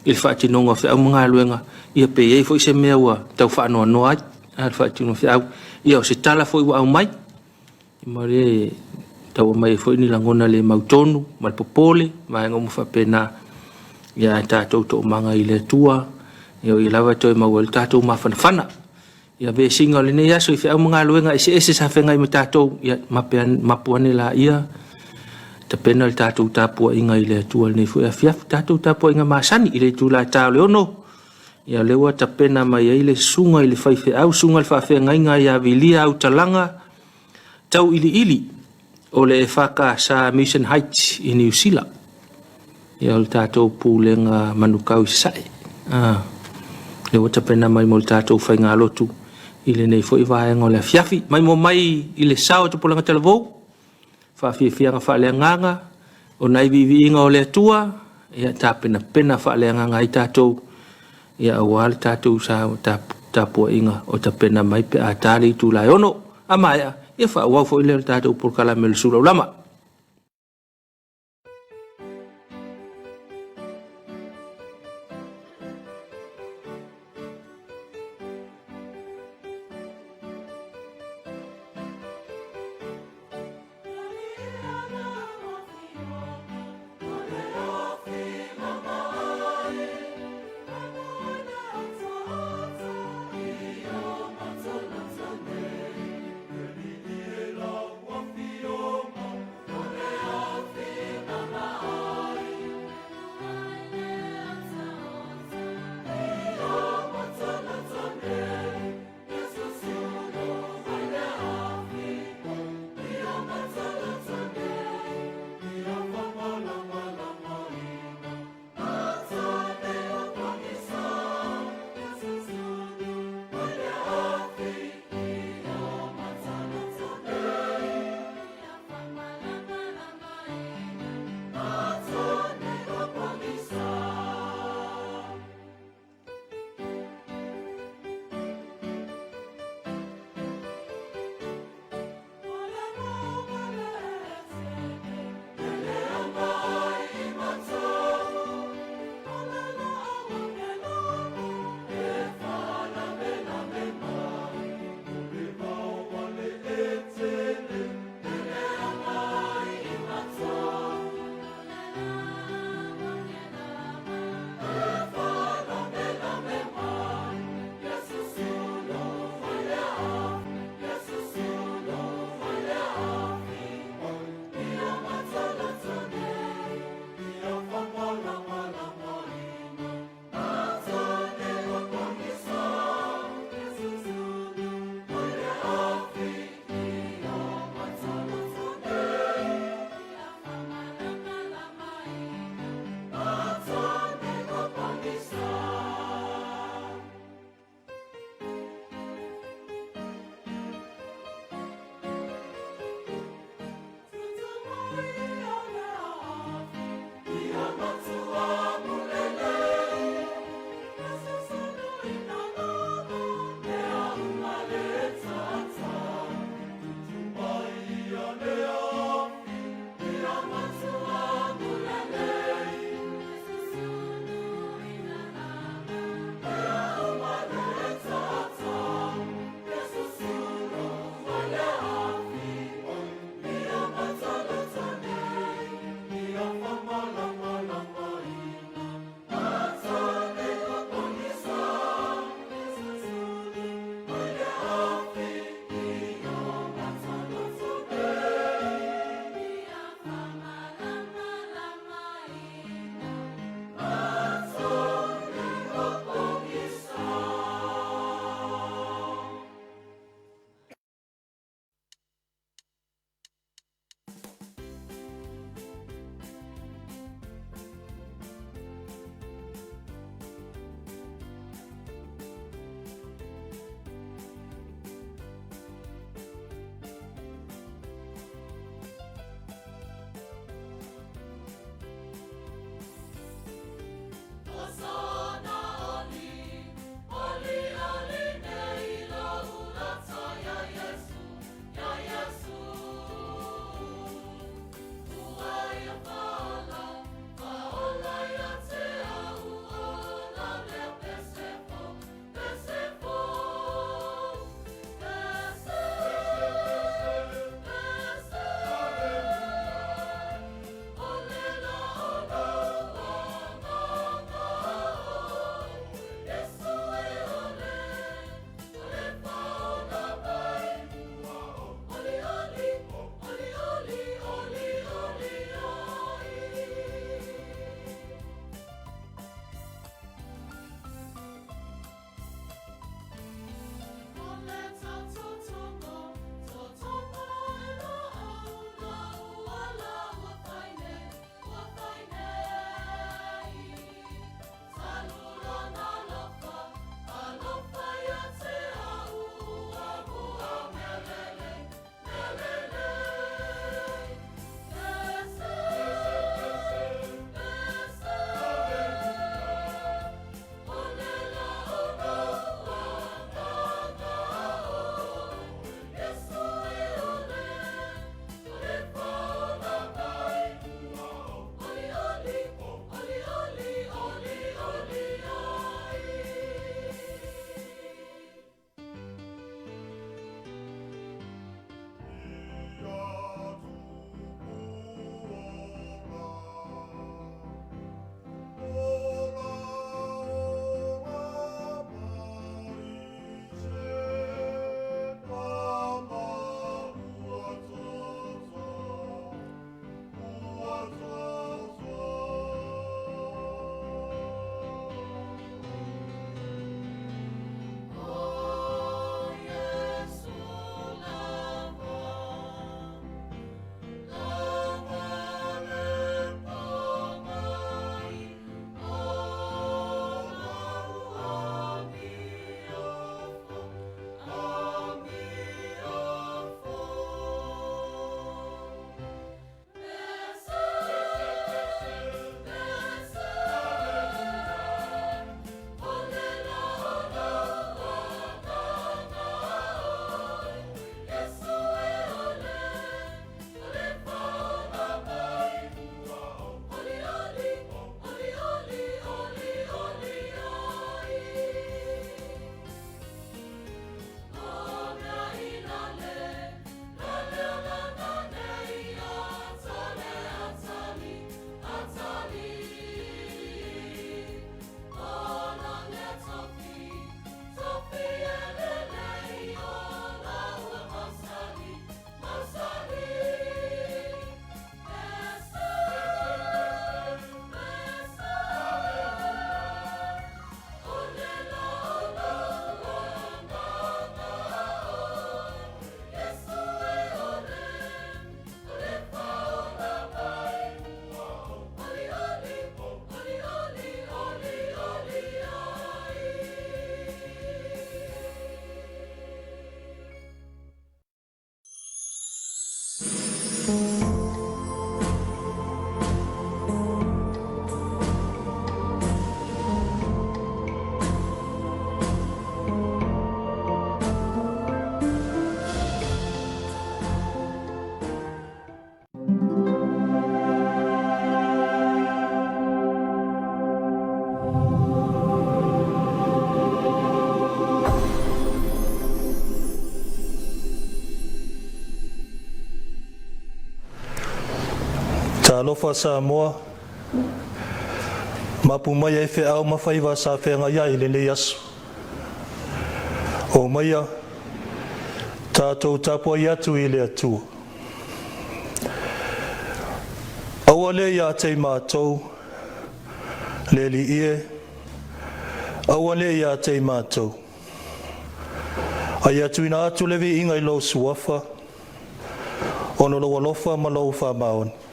[SPEAKER 1] i le whaatinonga o whiau mga luenga. Ia pe iei foi se mea ua tau whaanoa noa ai, le whaatinonga o whiau. Ia o se tala foi ua au mai. I mare tau mai foi ni langona le mautonu, ma le popole, vaenga umu whapena. Ia e tātou tō manga i le atua, ia o i lava toe mau le tātou mawhanawhana. Ia ve singa o le nei aso i whiau mga luenga e se ese sa whenga i me tātou, ia mapuane la ia, tapena le tātou tāpua inga i le atua le nei fui afiafi, tātou tāpua inga masani i le tūla tā o le ono. Ia lewa tapena mai ai le sunga i le whai whiau, sunga le whaawhenga inga ia vilia au talanga, tau ili ili o le e whaka sa Mission Heights i New Zealand. Ia o le tātou pūlenga manukau i sae. Lewa tapena mai mo le tātou whainga lotu i le nei foi vaenga o le afiafi. Mai mo mai i le sao te pulanga talavou, whaafiafianga whaaleanganga, o nai viviinga o le atua, ia tāpena pena whaaleanganga i tātou, ia awa le tātou sa tāpua inga o tapena mai pe a tāle i tūlai ono, a maea, ia whaawau foi le tātou purkala me le sura ulama.
[SPEAKER 6] Talofa Samoa, mapu mai ai feau ma faiva sa feagai ai i lenei aso. Omaia, tatou tapuai atu i le Atua. Aua le ia te i matou, le Alii e, aua le ia te i matou. A ia tuuina atu le viiga i lou suafa, ona o lou alofa ma lou faamaoni.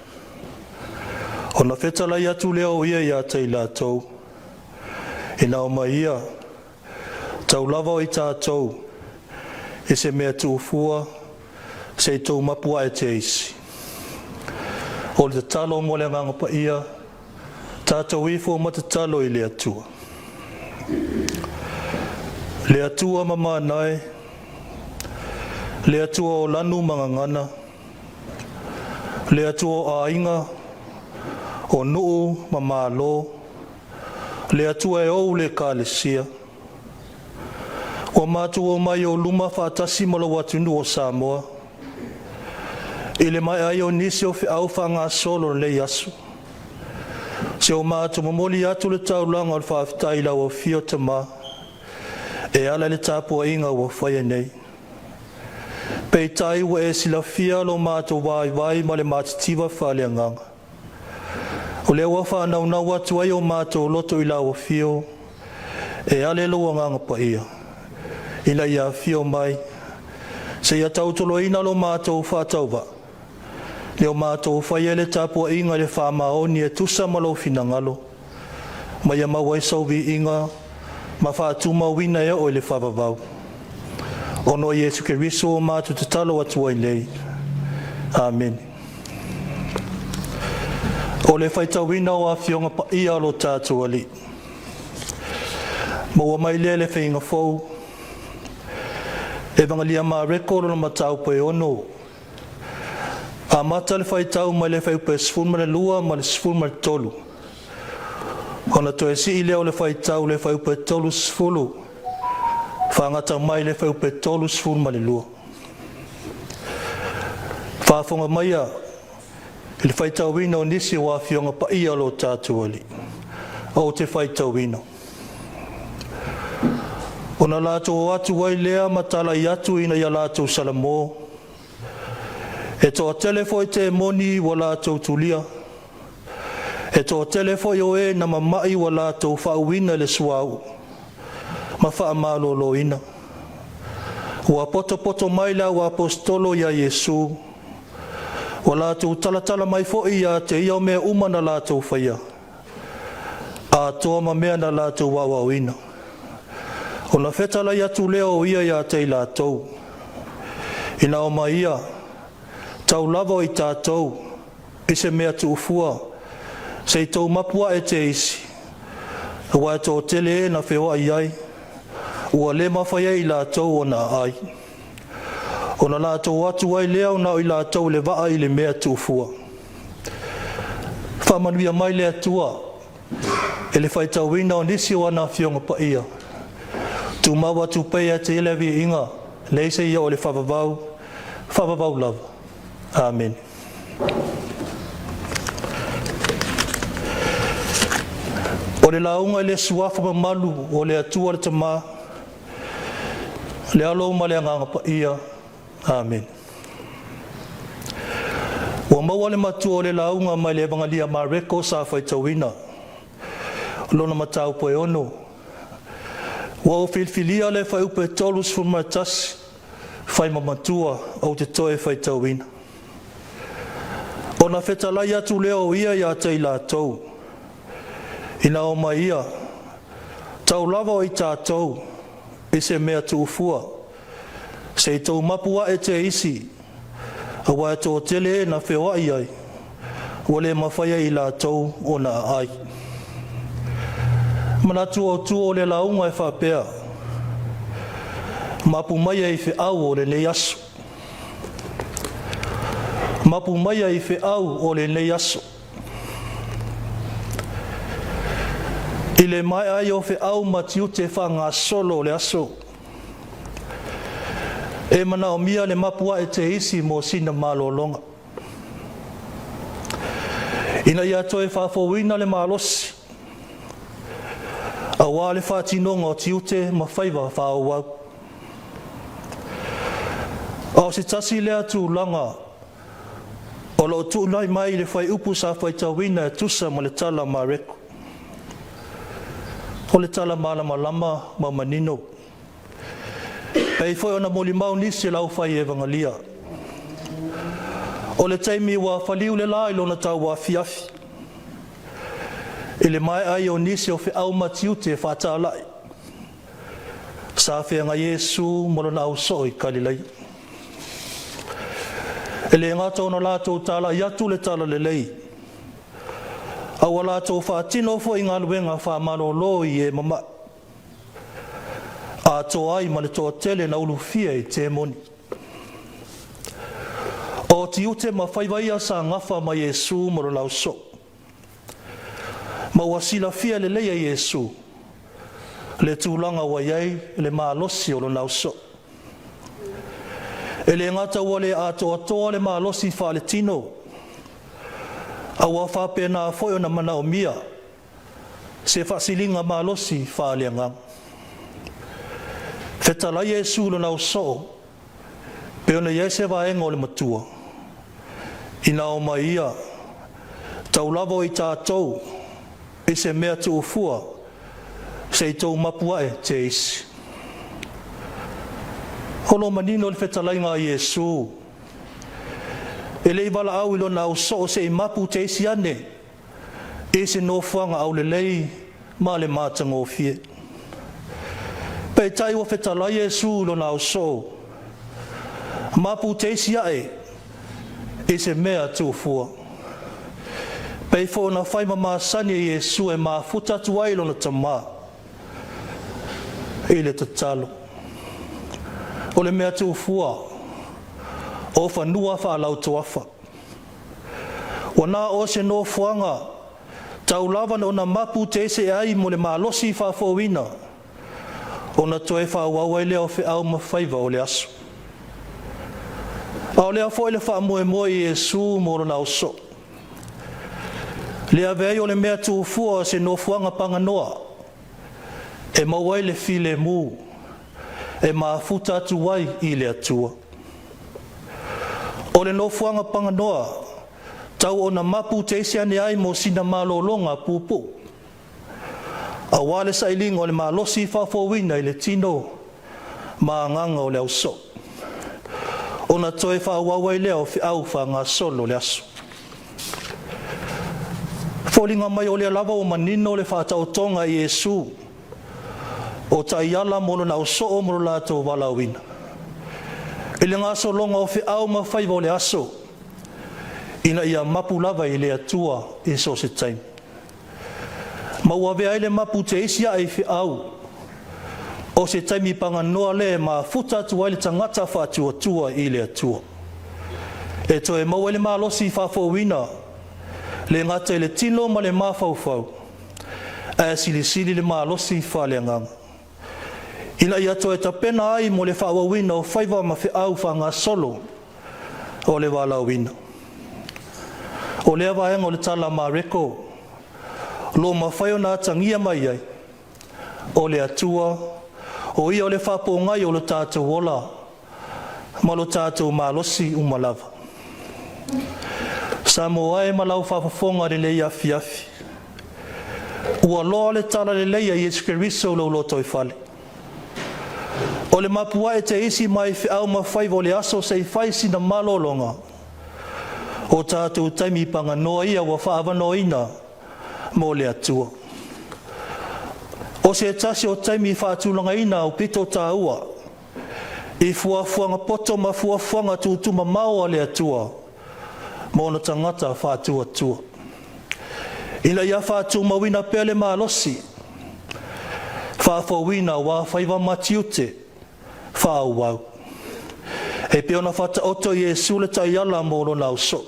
[SPEAKER 6] Ona fetalai atu lea o ia ia te i latou, ina omai ia, tau lava o i tatou, i se mea tuufua, se i tou mapu ae te isi. O le tatalo mo le agaga paia, tatou ifo ma tatalo i le Atua. Le Atua mamana e, le Atua o lanu ma gagana, le Atua o aiga, o nuu ma malo, le Atua e ou le Ekalesia. Ua matou omai i ou luma faatasi ma lou atunuu o Samoa, i le maea ai o nisi o feau faagasolo o lenei aso. Se o matou momoli atu le taulaga o le faafetai i lau afio Tama, e ala i le tapuaiga ua faia nei. Peitai ua e silafia lo matou vaivai ma le matitiva faaleagaga. O lea ua faanaunau atu ai o matou loto i lau afio, e ala i lou agaga paia, ina ia afio mai, seia tautoloina lo matou faatauvaa, le o matou faia le tapuaiga i le faamaoni e tusa ma lou finagalo, ma ia maua ai sau viiga ma faatumauina e oo i le faavavau. Ona o Iesu Keriso o matou tatalo atu ai nei. Amene. O le faitauina o Afioga Paia a lo tatou Alii. Maua mai lea i le Feiga Fou, Evagelia Mareko lona mataupu e 6, amata le faitau mai le fuaiupu e 12 ma le 13, ona toe sii lea o le faitau i le fuaiupu e 30, faagata mai le fuaiupu e 32. Faafofoga maia i le faitauina o nisi o Afioga Paia o lo tatou Alii. Ou te faitauina. Ona latou o atu ai lea ma talai atu ina ia latou salamo, e toatele foi temoni ua latou tulia, e toatele foi o e na mamai ua latou faauuina i le suauu ma faamaloloina. Ua potopoto mai le auaposeitolo ia Iesu, ua latou talatala mai foi ia te ia o mea uma na latou faia, atoa ma mea na latou aoaoina. Ona fetalai atu lea o ia ia te i latou, ina omai ia, tau lava o i tatou, i se mea tuufua, se i tou mapu ae te isi, aua e toatele e na feoai ai, ua le mafai ai i latou ona aai. Ona latou o atu ai lea na o i latou i le vaa i le mea tuufua. Faamanuia mai le Atua i le faitauina o nisi o ana Afioga Paia, tumau atu pea ia te ia le viiga, nei seia oo i le faavavau, faavavau lava. Amene. O le lauga i le suafa mamalu o le Atua le Tama, le Alo ma le Agaga Paia. Amene. Ua maua le matua o le lauga mai le Evagelia Mareko sa faitauina, lona mataupu e 6. Ua ou filifilia le fuaiupu e 31 fai ma matua ou te toe faitauina. Ona fetalai atu lea o ia ia te i latou, ina omai ia, tau lava o i tatou, i se mea tuufua, se i tou mapu ae te isi, aua e toatele e na feoai ai, ua le mafai ai i latou ona aai. Manatu autu o le lauga e faapea, mapu mai ai feau o lenei aso. Mapu mai ai feau o lenei aso. I le maea ai o feau ma tiute faagasolo o le aso, e manaomia le mapu ae te isi mo sina malologa. Ina ia toe faafouina le malosi auā le faatinoga o tiute ma faiva faaauau. A o se tasi lea tulaga o loo tuunai mai i le fuaiupu sa faitauina e tusa ma le tala a Mareko. O le tala malamalama ma manino, pei foi ona molimau nisi o le aufai evagalia. O le taimi ua faliu le la i lona tauafiafi, i le maea ai o nisi o feau ma tiute faatalai, sa feagai Iesu ma lona ausoo i Kalileia. E le gata ona latou talai atu le tala lelei, a ua latou faatino foi galuega faamalolo i e mamai, atoa ai ma le toatele na ulufia e temoni. O tiute ma faiva ia sa gafa ma Iesu ma lo ausoo, ma ua silafia lelei e Iesu le tulaga ua i ai le malosi o lona ausoo. E le gata ua le atoatoa le malosi faaletino, a ua faapena foi ona manaomia se faasiliga malosi faaleagaga. Fetalai Iesu i lona ausoo, pe ona i ai se vaega o le matua, ina omai ia, taulava o i tatou i se mea tuufua, se i tou mapu ae te isi. O lo manino le fetalaiga a Iesu, e le i valaau i lona ausoo se i mapu te isi ane i se nofoaga aulelei ma le matagofie. Peitai ua fetalai Iesu i lona ausoo, mapu te isi ae i se mea tuufua. Pei foi ona fai ma masani e Iesu e mafuta atu ai lona tamā i le tatalo. O le mea tuufua o fanua faalautoafa. Ua na o se nofoaga tau lava ona mapu te ese ai mo le malosi faafouina, ona toe faaauau ai lea o feau ma faiva o le aso. A o lea foi le faamoemoe i Iesu mo lona ausoo, le ave ai o le mea tuufua o se nofoaga paganoa, e maua ai le filemu, e mafuta atu ai i le Atua. O le nofoaga paganoa, tau ona mapu te isi ane ai mo sina malologa puupuu, auā le sailiga o le malosi faafouina i le tino ma agaga o le ausoo, ona toe faaauau ai lea o feau faagasolo o le aso. Foliga mai o lea lava ua manino le faataotoga i Iesu o taiala mo lona ausoo mo lo latou valaauina. I le gasologa o feau ma faiva o le aso, ina ia mapu lava i le Atua i so o se taimi. Ma ua avea ai le mapu te isi ae i feau, o se taimi paganoa le mafuta atu ai le tagata faatuatua i le Atua. E toe maua ai le malosi faafouina, le gata i le tino ma le mafaufau, ae silisili le malosi faaleagaga. Ina ia toe tapena ai mo le faaauauina o faiva ma feau faagasolo o le valaauina. O lea vaega o le tala a Mareko, lo mafai ona atagia mai ai, o le Atua, o ia o le faapogai o lo tatou ola, ma lo tatou malosi uma lava. Samoa e ma lau faafofoga lenei afiafi, ua loa le tala lelei a Iesu Keriso o lou loto i fale. O le mapuae te isi mai feau ma faiva o le aso se i fai sina malologa, o tatou taimi paganoa ia ua faaavanoaina mo le Atua. O se tasi o taimi faatulagaina au pito tāua, i fuafuaga poto ma fuafuaga tutumamao a le Atua mo ona tagata faatuatua. Ina ia faatumauina pea le malosi, faafouina auā faiva ma tiute faaauau. E pei ona faataoto Iesu le taiala mo lona ausoo.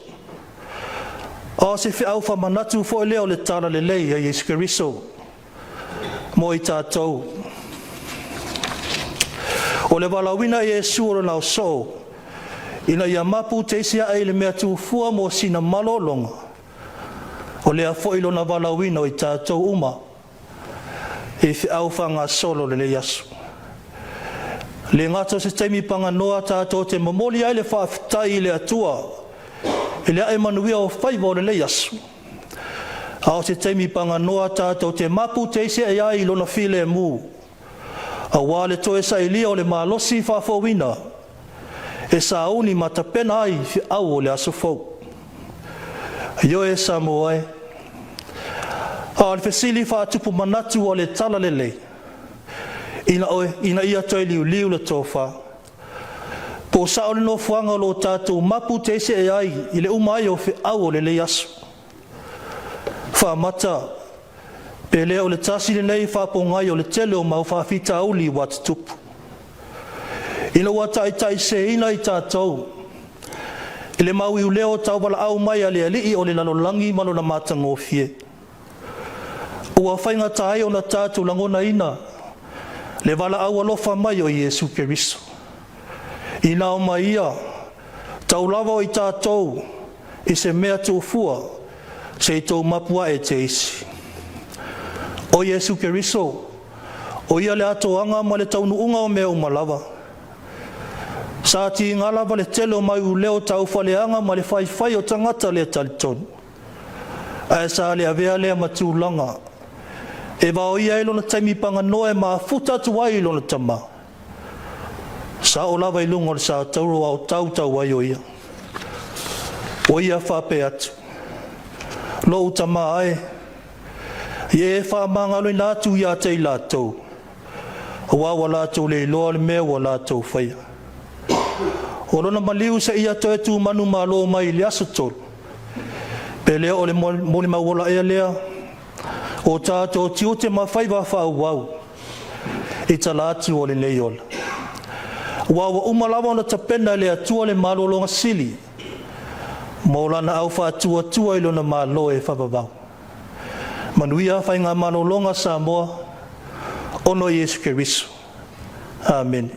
[SPEAKER 6] A o se feau faamanatu foi lea o le tala lelei a Iesu Keriso mo i tatou. O le valaauina e Iesu o lona ausoo, ina ia mapu te isi ae i le mea tuufua mo sina malologa. O lea foi lona valaauina o i tatou uma i feau faagasolo o lenei aso. Le gata o se taimi paganoa tatou te momoli ai le faafetai i le Atua i le ae manuia o faiva o lenei aso, a o se taimi paganoa tatou te mapu teisi ai i lona filemu, aua le toe sailia o le malosi faafouina e sauni ma tapena ai feau o le aso fou. Ioe Samoa e, a o le fesili faatupu manatu o le Tala Lelei, ina, oe, ina ia toe liuliu le tofa, po o sao le nofoaga o lo o tatou mapu teisi ai i le uma ai o feau o lenei aso. Faamata, pe le o le tasi lenei faapogai o le tele o mau faafitauli ua tutupu. Ina ua taitaiseseina i tatou i le mau iuleo tauvalaau mai a le alii o le lalolagi ma lona matagofie. Ua faigata ai ona tatou lagonaina le valaau alofa mai o Iesu Keriso. Ina omai ia, tau lava o i tatou i se mea tuufua, se i tou mapu ae te isi. O Iesu Keriso, o ia le atoaga ma le taunuuga o mea uma lava. Sa tiga lava le tele o mau iuleo taufaaleaga ma le faifai o tagata le talitonu. Ae sa le avea lea ma tulaga e vaoia ai lona taimi paganoa e mafuta atu ai i lona tama. Sa oo lava i luga o le sa tauro ao tautau ai o ia. O ia faapea atu, Lou tama e, ia e faamagaloina atu ia te i latou, aua ua latou le iloa le mea ua latou faia. O lona maliu se ia toe tumanu malo mai i le aso tolu, pe le o le molimau ea lea, o tatou tiute ma faiva faaauau i tala atu o lenei ola. Ua ua uma lava ona tapena e le Atua le malologa sili, mo lana au faatuatua i lona malo e faavavau. Manuia faiga malologa Samoa, ona o Iesu Keriso. Amene.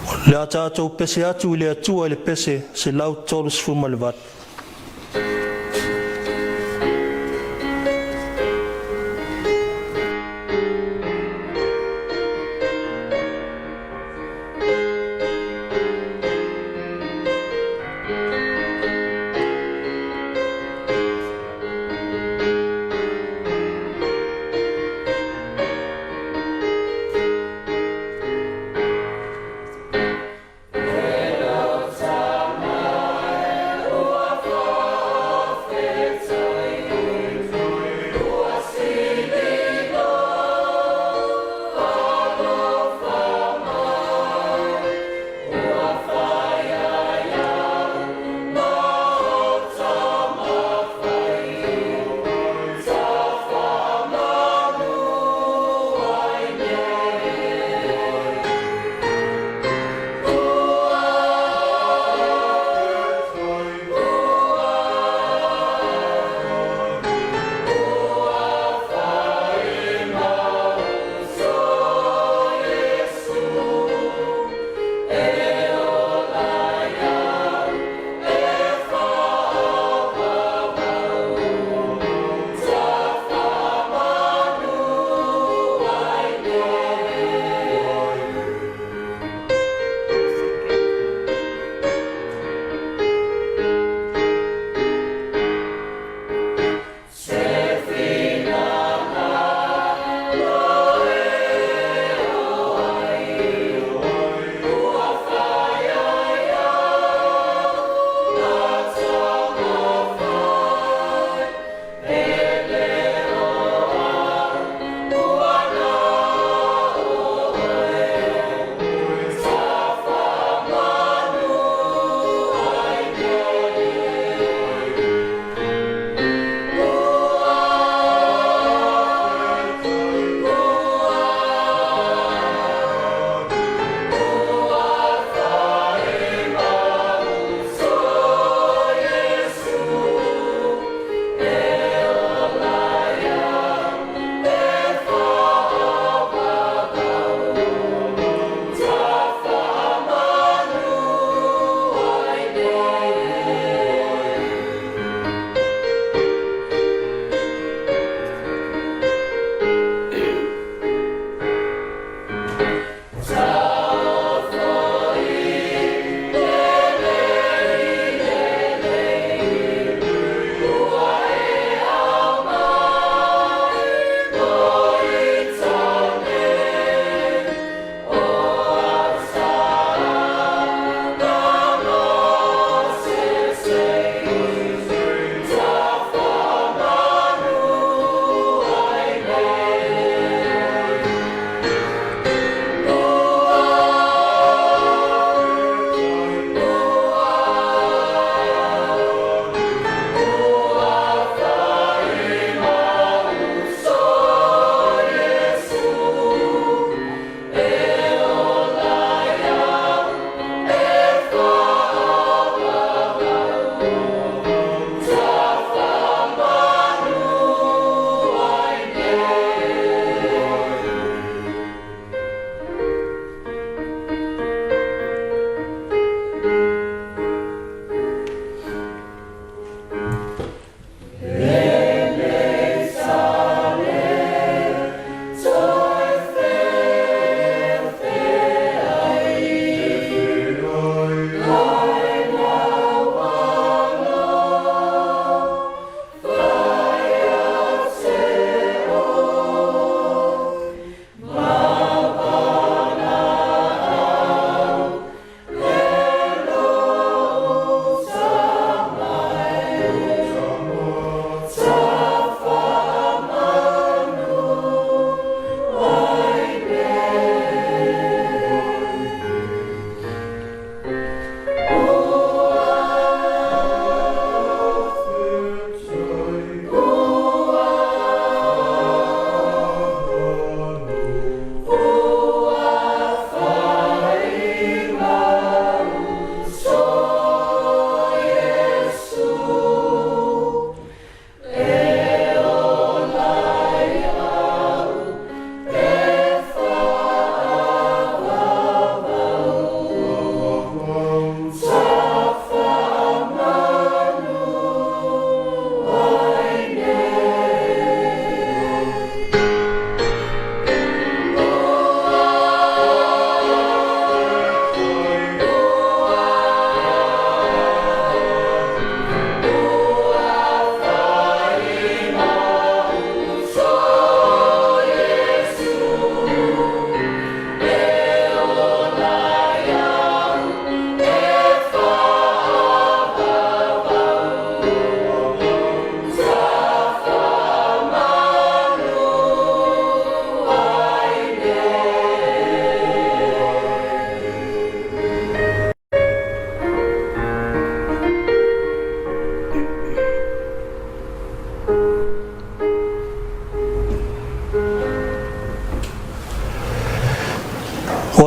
[SPEAKER 6] O le a tatou pese atu i le Atua i le pese 138.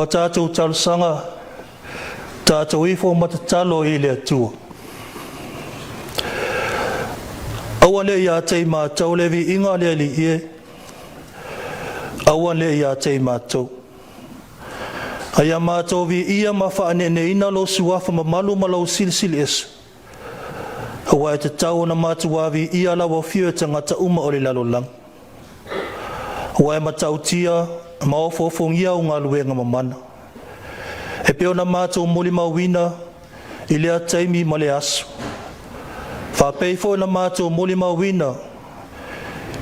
[SPEAKER 6] tatou talosaga, tatou ifo ma tatalo i le Atua. Aua ne i ia te i matou le viiga o le Alii e, aua ne i ia te i matou. A ia matou viia ma faaneeneina lou suafa mamalu ma lou silisili ese, aua e tatau ona matua viia lau afio e tagata uma o le lalolagi. Ua e matautia ma ofoofogia au galuega mamana, e pei ona matou molimauina i lea taimi ma le aso, faapei foi ona matou molimauina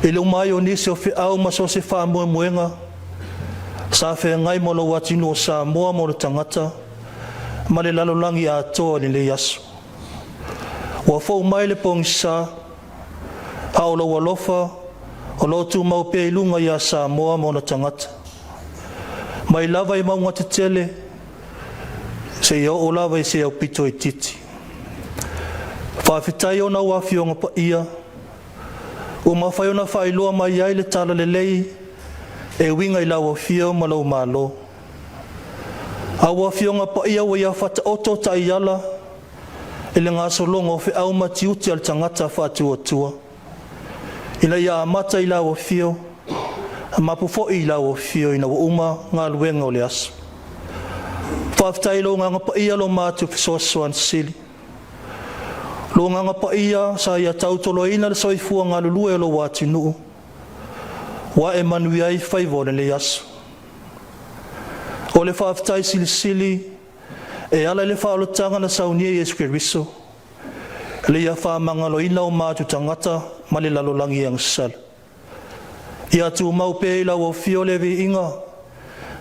[SPEAKER 6] i le uma ai o nisi o feau ma so o se faamoemoega sa feagai ma lou atunuu o Samoa ma ona tagata ma le lalolagi atoa i lenei aso. Ua fou mai le pogisa, a o lou alofa o lo o tumau pea i luga ia Samoa ma ona tagata, mai lava i mauga tetele seia oo lava i se aupito itiiti. Faafetai ona o Afioga Paia ua mafai ona faailoa mai ai le Talalelei e uiga i lau Afio ma lou Malo. A ua Afioga Paia ua ia faataoto taiala i le gasologa o feau ma tiute a le tagata faatuatua, ina ia amata i lau afio, mapu foi i lau afio ina ua uma galuega o le aso. Faafetai i lou Agaga Paia lo matou fesoasoani sili, lou Agaga Paia sa ia tautoaluaina le soifua galulue o lou atunuu, ua ae manuia ai faiva o lenei aso. O le faafetai silisili e ala i le faaolataga na saunia e Iesu Keriso, le ia faamagaloina o matou tagata ma le lalolagi agasala. Ia tumau pea i lau Afio le viiga,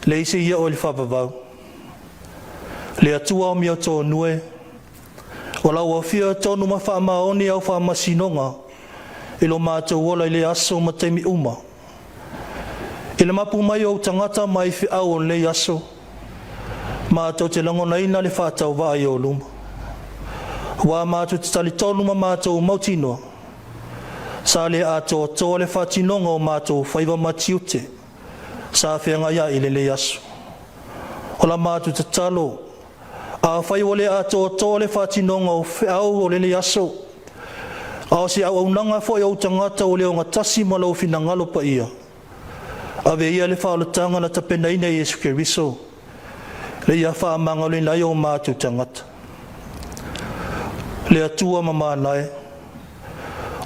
[SPEAKER 6] le isi ia o le faavavau. Le Atua o amiotonu e, o lau Afio e tonu ma faamaoni au faamasinoga i lo matou ola i le aso ma taimi uma. I le mapu mai o ou tagata mai feau o lenei aso, matou te lagonaina le faatauvaa i ou luma. Ua matou te talitonu ma matou mautinoa, sa le atoatoa le faatinoga o matou faiva ma tiute sa feagai ai i lenei aso. O la matou tatalo, afai ua le atoatoa le faatinoga o feau o lenei aso, a o se auaunaga foi a ou tagata ua le ogatasi ma lou finagalo paia, ave ia le faaolataga na tapenaina e Iesu Keriso, le ia faamagaloina ai o matou tagata. Le Atua mamana e,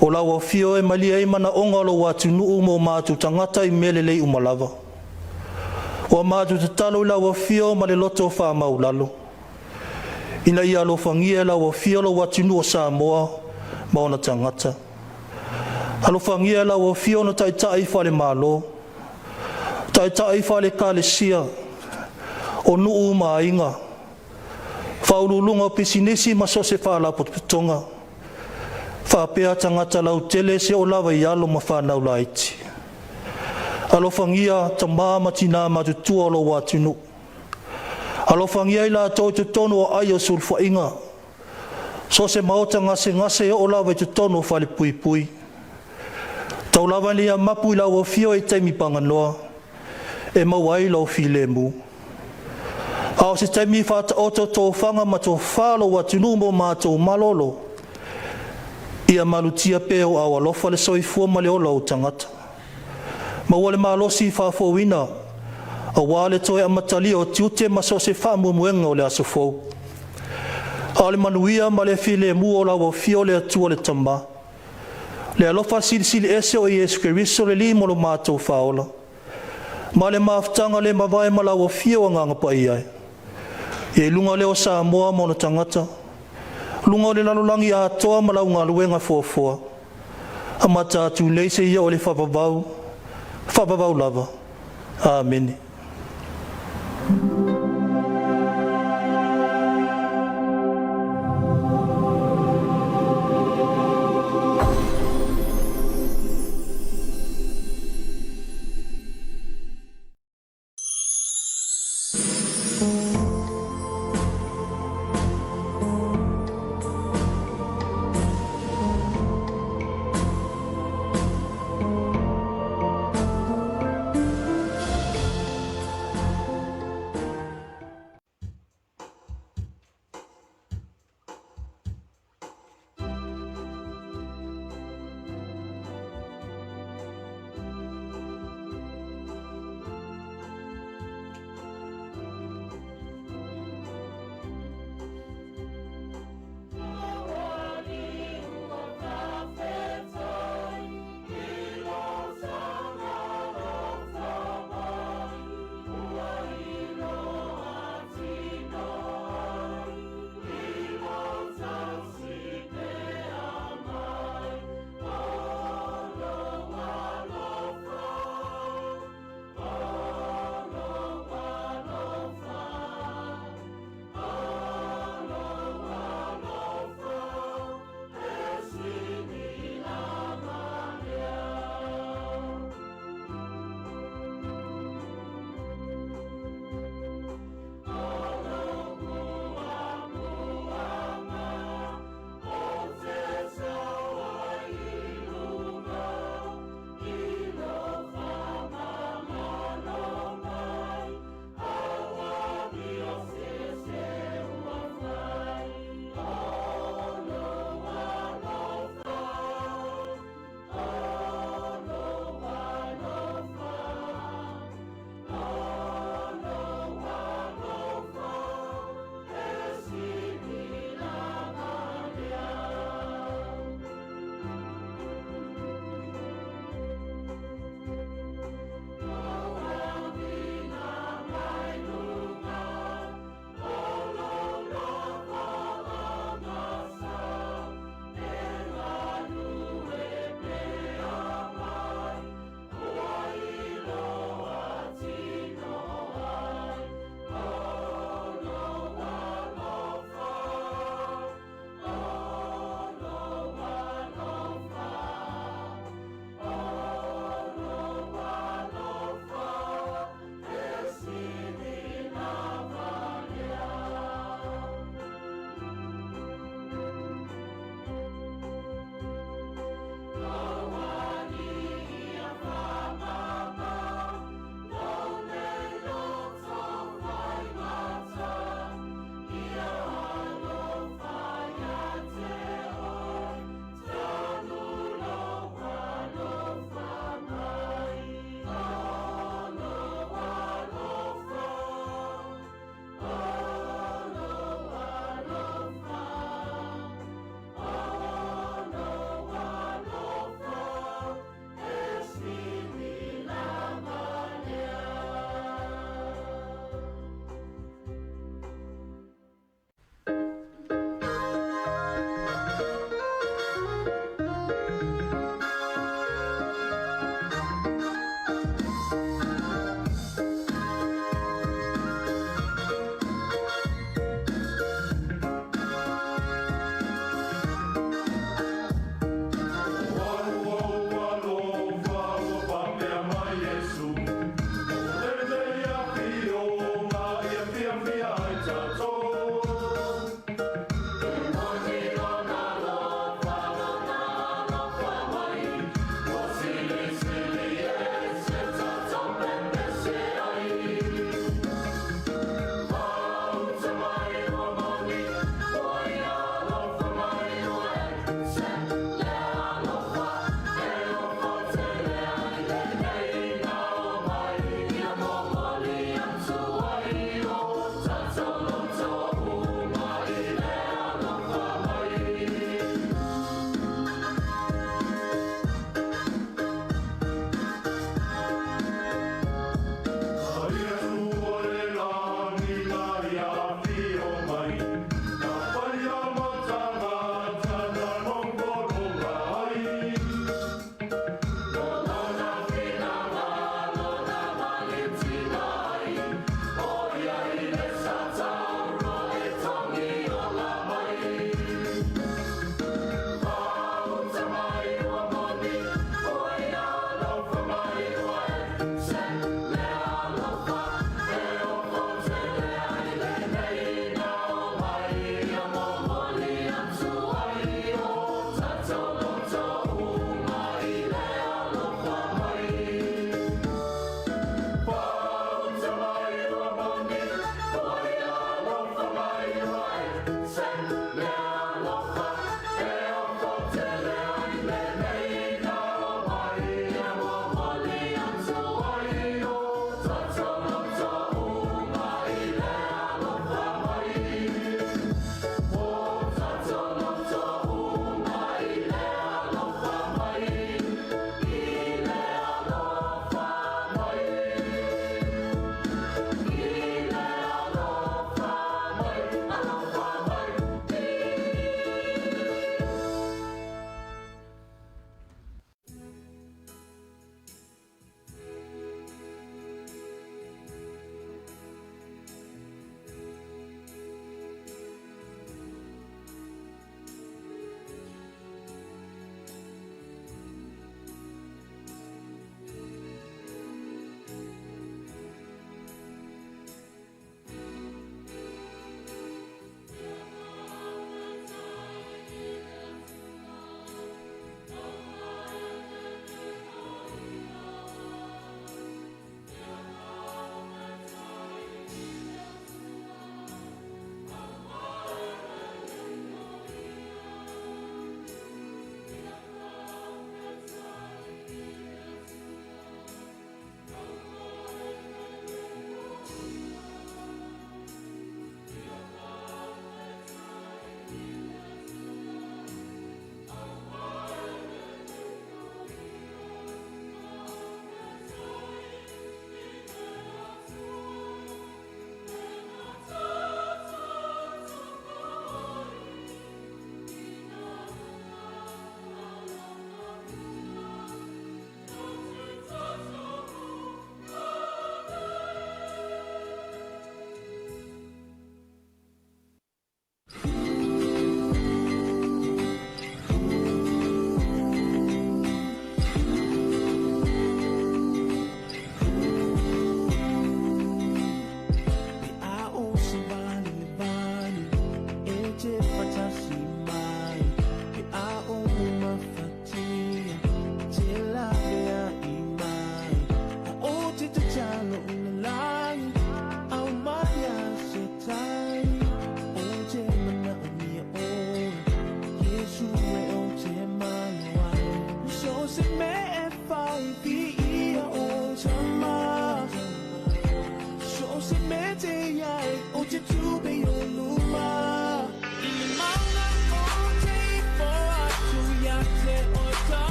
[SPEAKER 6] o lau afio e malie ai manaoga o lou atunuu mo matou tagata i mea lelei uma lava. Ua matou tatalo i lau afio ma le loto faamaualalo, ina ia alofagia e lau afio lou atunuu o Samoa ma ona tagata. Alofagia e lau afio ona taitai faale-Malo, taitai faale-Ekalesia, o nuu ma aiga, faauluuluga o pisinisi ma so o se faalapotopotoga, faapea tagata lautele seia oo lava i alo ma fanau laiti. Alofagia tama ma tina matutua o lou atunuu. Alofagia i latou i totonu o aai o sulufaiga, so o se maota gasegase e oo lava i totonu o falepuipui. Tau lava ina ia mapu i lau afio i taimi paganoa e maua ai lou filemu. A o se taimi faataoto tofaga ma tofa lou atunuu mo matou malolo, ia malutia pea e ou aao alofa le soifua ma le ola o ou tagata. Maua le malosi faafouina aua le toe amatalia o tiute ma so o se faamoemoega o le aso fou. A o le manuia ma le filemu o lau Afio le Atua le Tama, le alofa silisili ese o Iesu Keriso le Alii mo lo matou Faaola, ma le mafutaga le mavae ma lau Afio Agaga Paia e, ia i luga lea o Samoa ma ona tagata, luga o le lalolagi atoa ma lau galuega foafoa, amata atu nei seia oo i le faavavau, faavavau lava. Amene.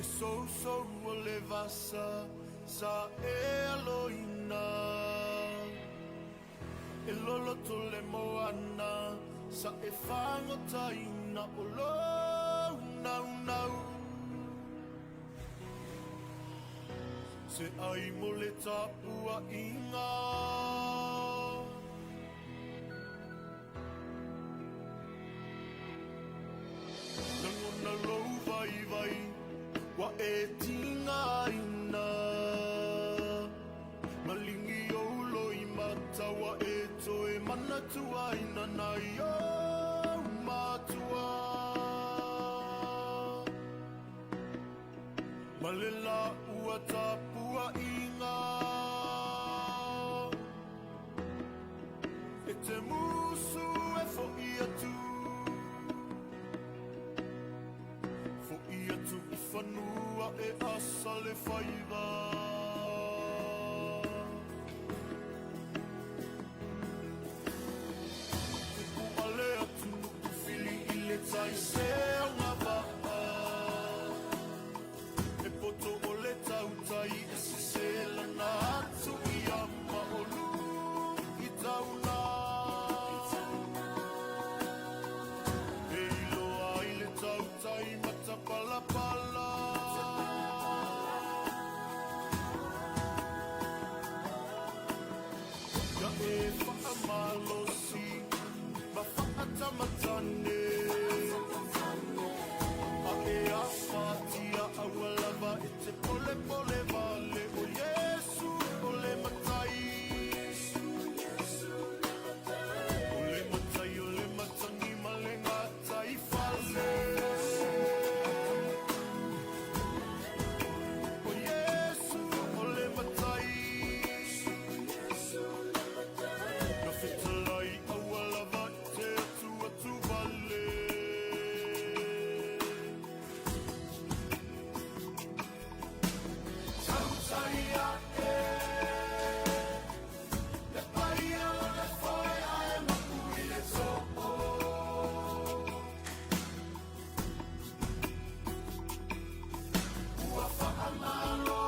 [SPEAKER 2] E sousou o le vasa sa e aloina. E loloto le moana sa e fagotaina o lou naunau. Se ai mo le tapuaiga. Lagona lou vaivai ua e tigaina. Maligi ou loimata ua e toe manatuaina nai ou matua. Ma le laua tapuaiga. E te musu e fo'i atu. Fo'i atu i fanua e asa le faiva. Tupu ale atunuu fili i le tai se agavaa. E poto o le tautai e seselana atu ia ma olu i tauna. E iloa ai le tautai matapalapala. Ia e faamalosi ma faatamatane. A e afatia aua lava e te polepole vale o Iesu o le matai. O le matai o le matagi ma le gataifale. O Iesu o le matai. Na fetalai aua lava e te atuatu vale. Tautai ae, le paia o le foe ae mapu i le too. Ua faamalo,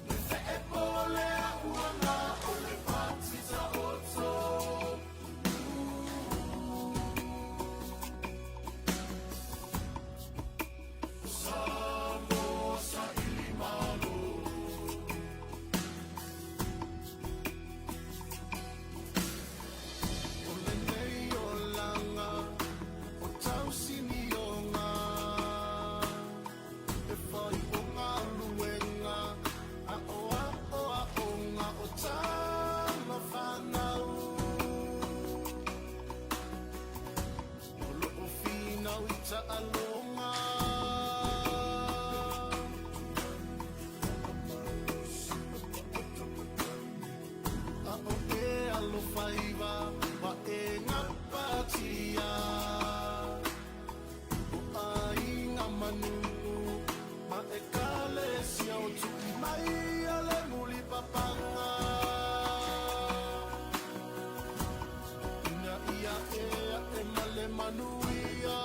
[SPEAKER 2] le feepo le auana o le pati taoto. Samoa saili malo.
[SPEAKER 5] O lenei olaga o tausinioga e fai o galuega a o aʻoaʻoga o tama fanau o loo finau i taaloga. A o e alofaiva ma e gapatia o aiga ma nuu ma ekalesia o tu'i mai a le mulipapaga ina ia e aʻe ma le manuia.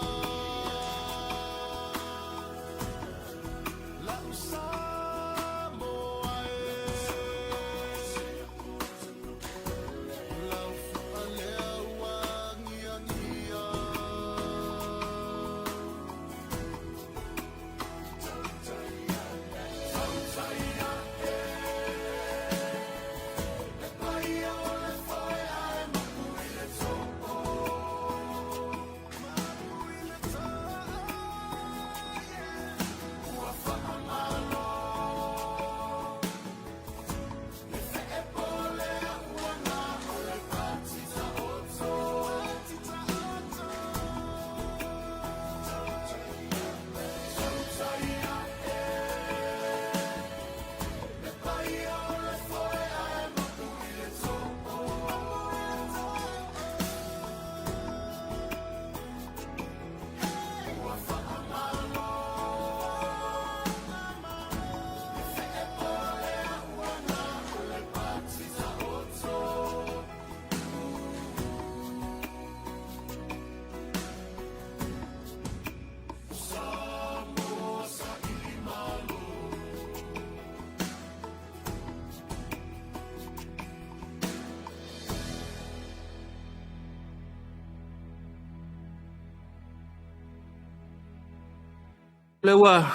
[SPEAKER 1] Lea ua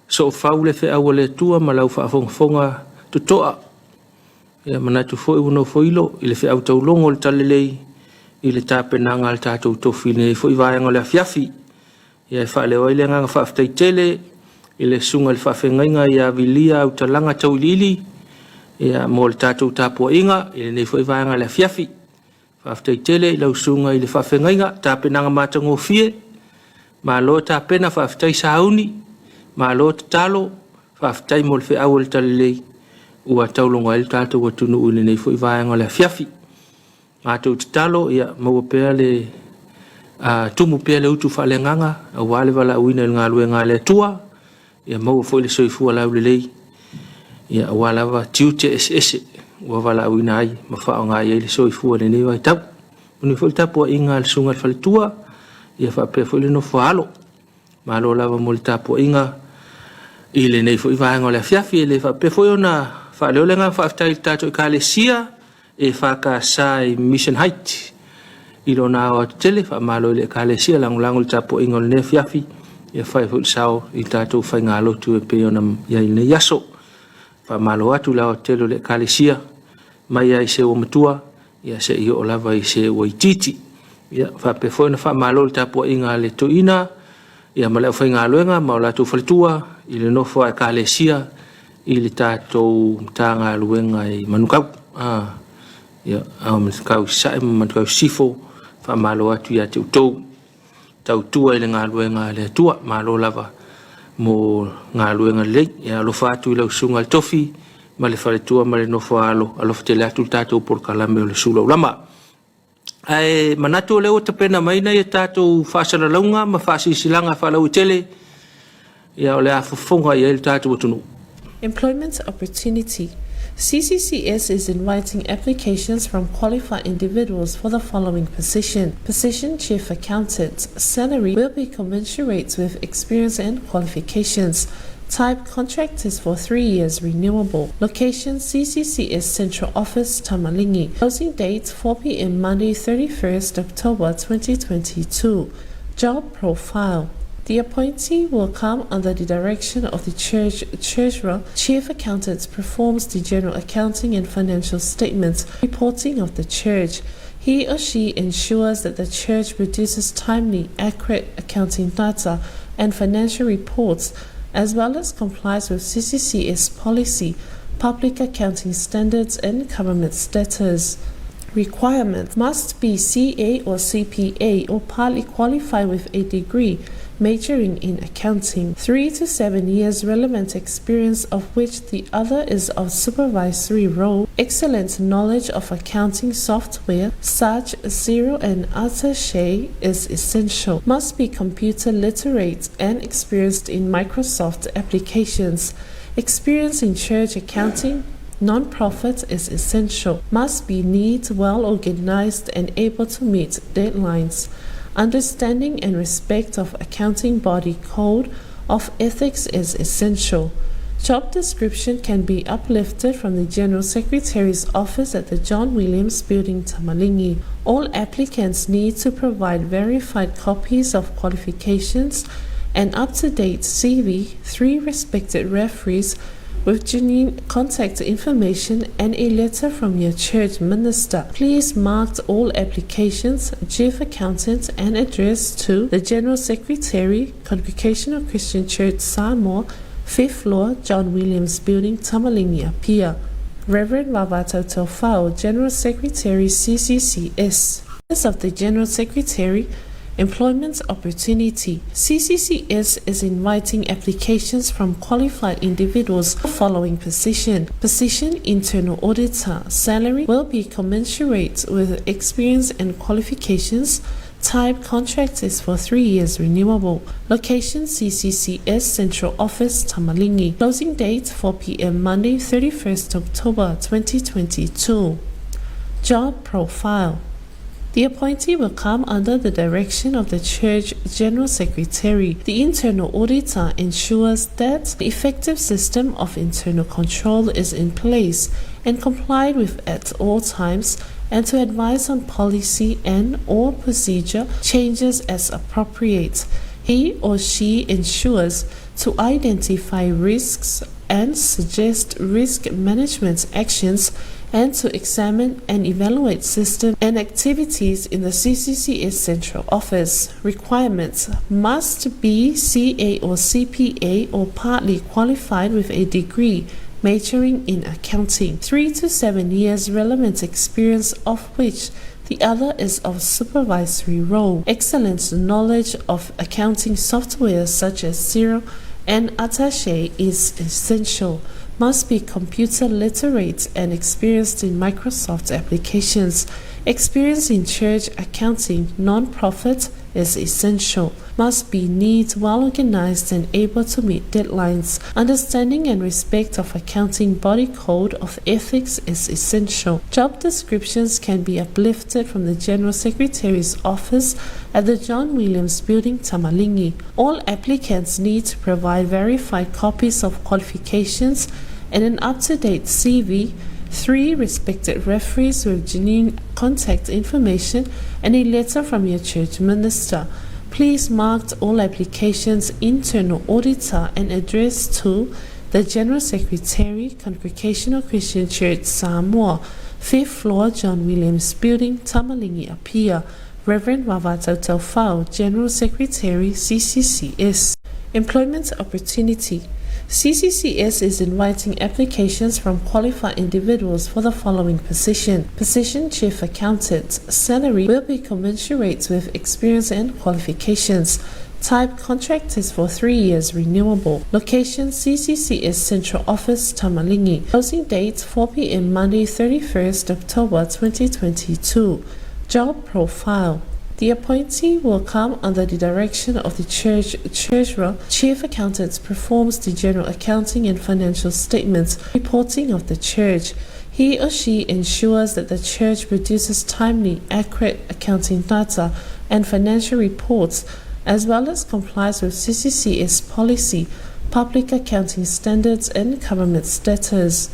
[SPEAKER 1] soofau le feau a le Atua ma lau faafogafoga totoa. Ia manatu foi ua nofoilo i le feau taulogo o le Talalelei i le tapenaga a le tatou tofi i lenei foi vaega o le afiafi. Ia e faaleo ai le agaga faafetai tele i le susuga i le faafeagaiga ia Vilia Autalaga Tauiliili ia mo le tatou tapuaiga i lenei foi vaega o le afiafi. Faafetai tele i lau susuga i le faafeagaiga, tapenaga matagofie, malo tapena, faafetai sauni, malo tatalo, faafetai mo le feau o le Talalelei ua taulogo ai le tatou atunuu i lenei foi vaega o le afiafi. Matou tatalo ia maua pea le tumu pea le utu faaleagaga aua le valaauina i le galuega a le Atua, ia maua foi le soifua laulelei ia aua lava tiute eseese ua valaauina ai ma faaaoga i ai le soifua i lenei vaitau. Manuia foi le tapuaiga a le susuga i le faletua, ia faapea foi le nofo a alo. Malo lava mo le tapuaiga i lenei foi vaega o le afiafi. E le faapea foi ona faaleo le agaga faafetai i le tatou Ekalesia EFKS i Mission Height i lona aoaotetele. Faamalo i le Ekalesia lagolago i le tapuaiga o lenei afiafi, ia fai foi le sao i tatou faigalotu e pei ona i ai i lenei aso. Faamalo atu i le aoaotetele o le Ekalesia mai lava i se ua matua ia seia oo lava i se ua itiiti. Ia faapea foi ona faamalo i le tapuaiga a le toeaina ia ma le aufaigaluega ma o latou faletua i le nofo a Ekalesia i le tatou Matagaluega i Manukau. Ia, Manukau i Sasae ma Manukau i Sisifo, faamalo atu ia te outou tautua i le galuega a le Atua. Malo lava mo galuega lelei. Ia alofa atu i lau susuga i le tofi ma le faletua ma le nofo a alo, alofa tele atu le tatou polokalame o le Suluaulama. Ae manatu o lea ua tapena mai nai a tatou faasalalauga ma faasilasilaga faalauaitele, ia o le a fofoga i ai le tatou atunuu.
[SPEAKER 7] Employment opportunity. CCCS is inviting applications from qualified individuals for the following position. Position Chief Accountant. Salary will be commensurate with experience and qualifications. Type contract is for 3 years renewable. Location CCCS Central Office, Tamalingi. Closing date 4 p.m. Monday 31st October 2022. Job profile. The appointee will come under the direction of the church treasurer. Chief accountant performs the general accounting and financial statements reporting of the church. He or she ensures that the church produces timely, accurate accounting data and financial reports, as well as complies with CCCS policy, public accounting standards, and government status. Requirements must be CA or CPA or partly qualified with a degree majoring in accounting. 3 to 7 years relevant experience, of which the other is of supervisory role. Excellent knowledge of accounting software such Xero and Attache is essential. Must be computer literate and experienced in Microsoft applications. Experience in church accounting, non-profit is essential. Must be neat, well organized, and able to meet deadlines. Understanding and respect of accounting body code of ethics is essential. Job description can be uplifted from the General Secretary's office at the John Williams Building, Tamalingi. All applicants need to provide verified copies of qualifications, an up-to-date CV, 3 respected referees with genuine contact information, and a letter from your church minister. Please mark all applications, Chief Accountant, and address to the General Secretary, Congregational Christian Church, Samoa, 5th floor, John Williams Building, Tamalingi, Apia. Reverend Vavato Tofao, General Secretary, CCCS. Office of the General Secretary, Employment Opportunity. CCCS is inviting applications from qualified individuals for following position. Position Internal Auditor. Salary will be commensurate with experience and qualifications. Type contract is for 3 years renewable. Location CCCS Central Office, Tamalingi. Closing date 4 p.m. Monday, 31st October 2022. Job profile. The appointee will come under the direction of the Church General Secretary. The internal auditor ensures that the effective system of internal control is in place and complied with at all times, and to advise on policy and or procedure changes as appropriate. He or she ensures to identify risks and suggest risk management actions and to examine and evaluate systems and activities in the CCCS Central Office. Requirements must be CA or CPA or partly qualified with a degree majoring in accounting. 3 to 7 years relevant experience, of which the other is of supervisory role. Excellent knowledge of accounting software such as Xero and Attache is essential. Must be computer literate and experienced in Microsoft applications. Experience in church accounting, non-profit is essential. Must be neat, well organized, and able to meet deadlines. Understanding and respect of accounting body code of ethics is essential. Job descriptions can be uplifted from the General Secretary's office at the John Williams Building, Tamalingi. All applicants need to provide verified copies of qualifications and an up-to-date CV, 3 respected referees with genuine contact information, and a letter from your church minister. Please mark all applications internal auditor and address to the General Secretary, Congregational Christian Church, Samoa, 5th floor, John Williams Building, Tamalingi, Apia. Reverend Wavata Taufau, General Secretary, CCCS. Employment opportunity. CCCS is inviting applications from qualified individuals for the following position. Position Chief Accountant. Salary will be commensurate with experience and qualifications. Type contract is for 3 years renewable. Location CCCS Central Office, Tamalingi. Closing date 4 p.m. Monday 31st October 2022. Job profile. The appointee will come under the direction of the church treasurer. Chief accountant performs the general accounting and financial statements reporting of the church. He or she ensures that the church produces timely, accurate accounting data and financial reports, as well as complies with CCCS policy, public accounting standards, and government status.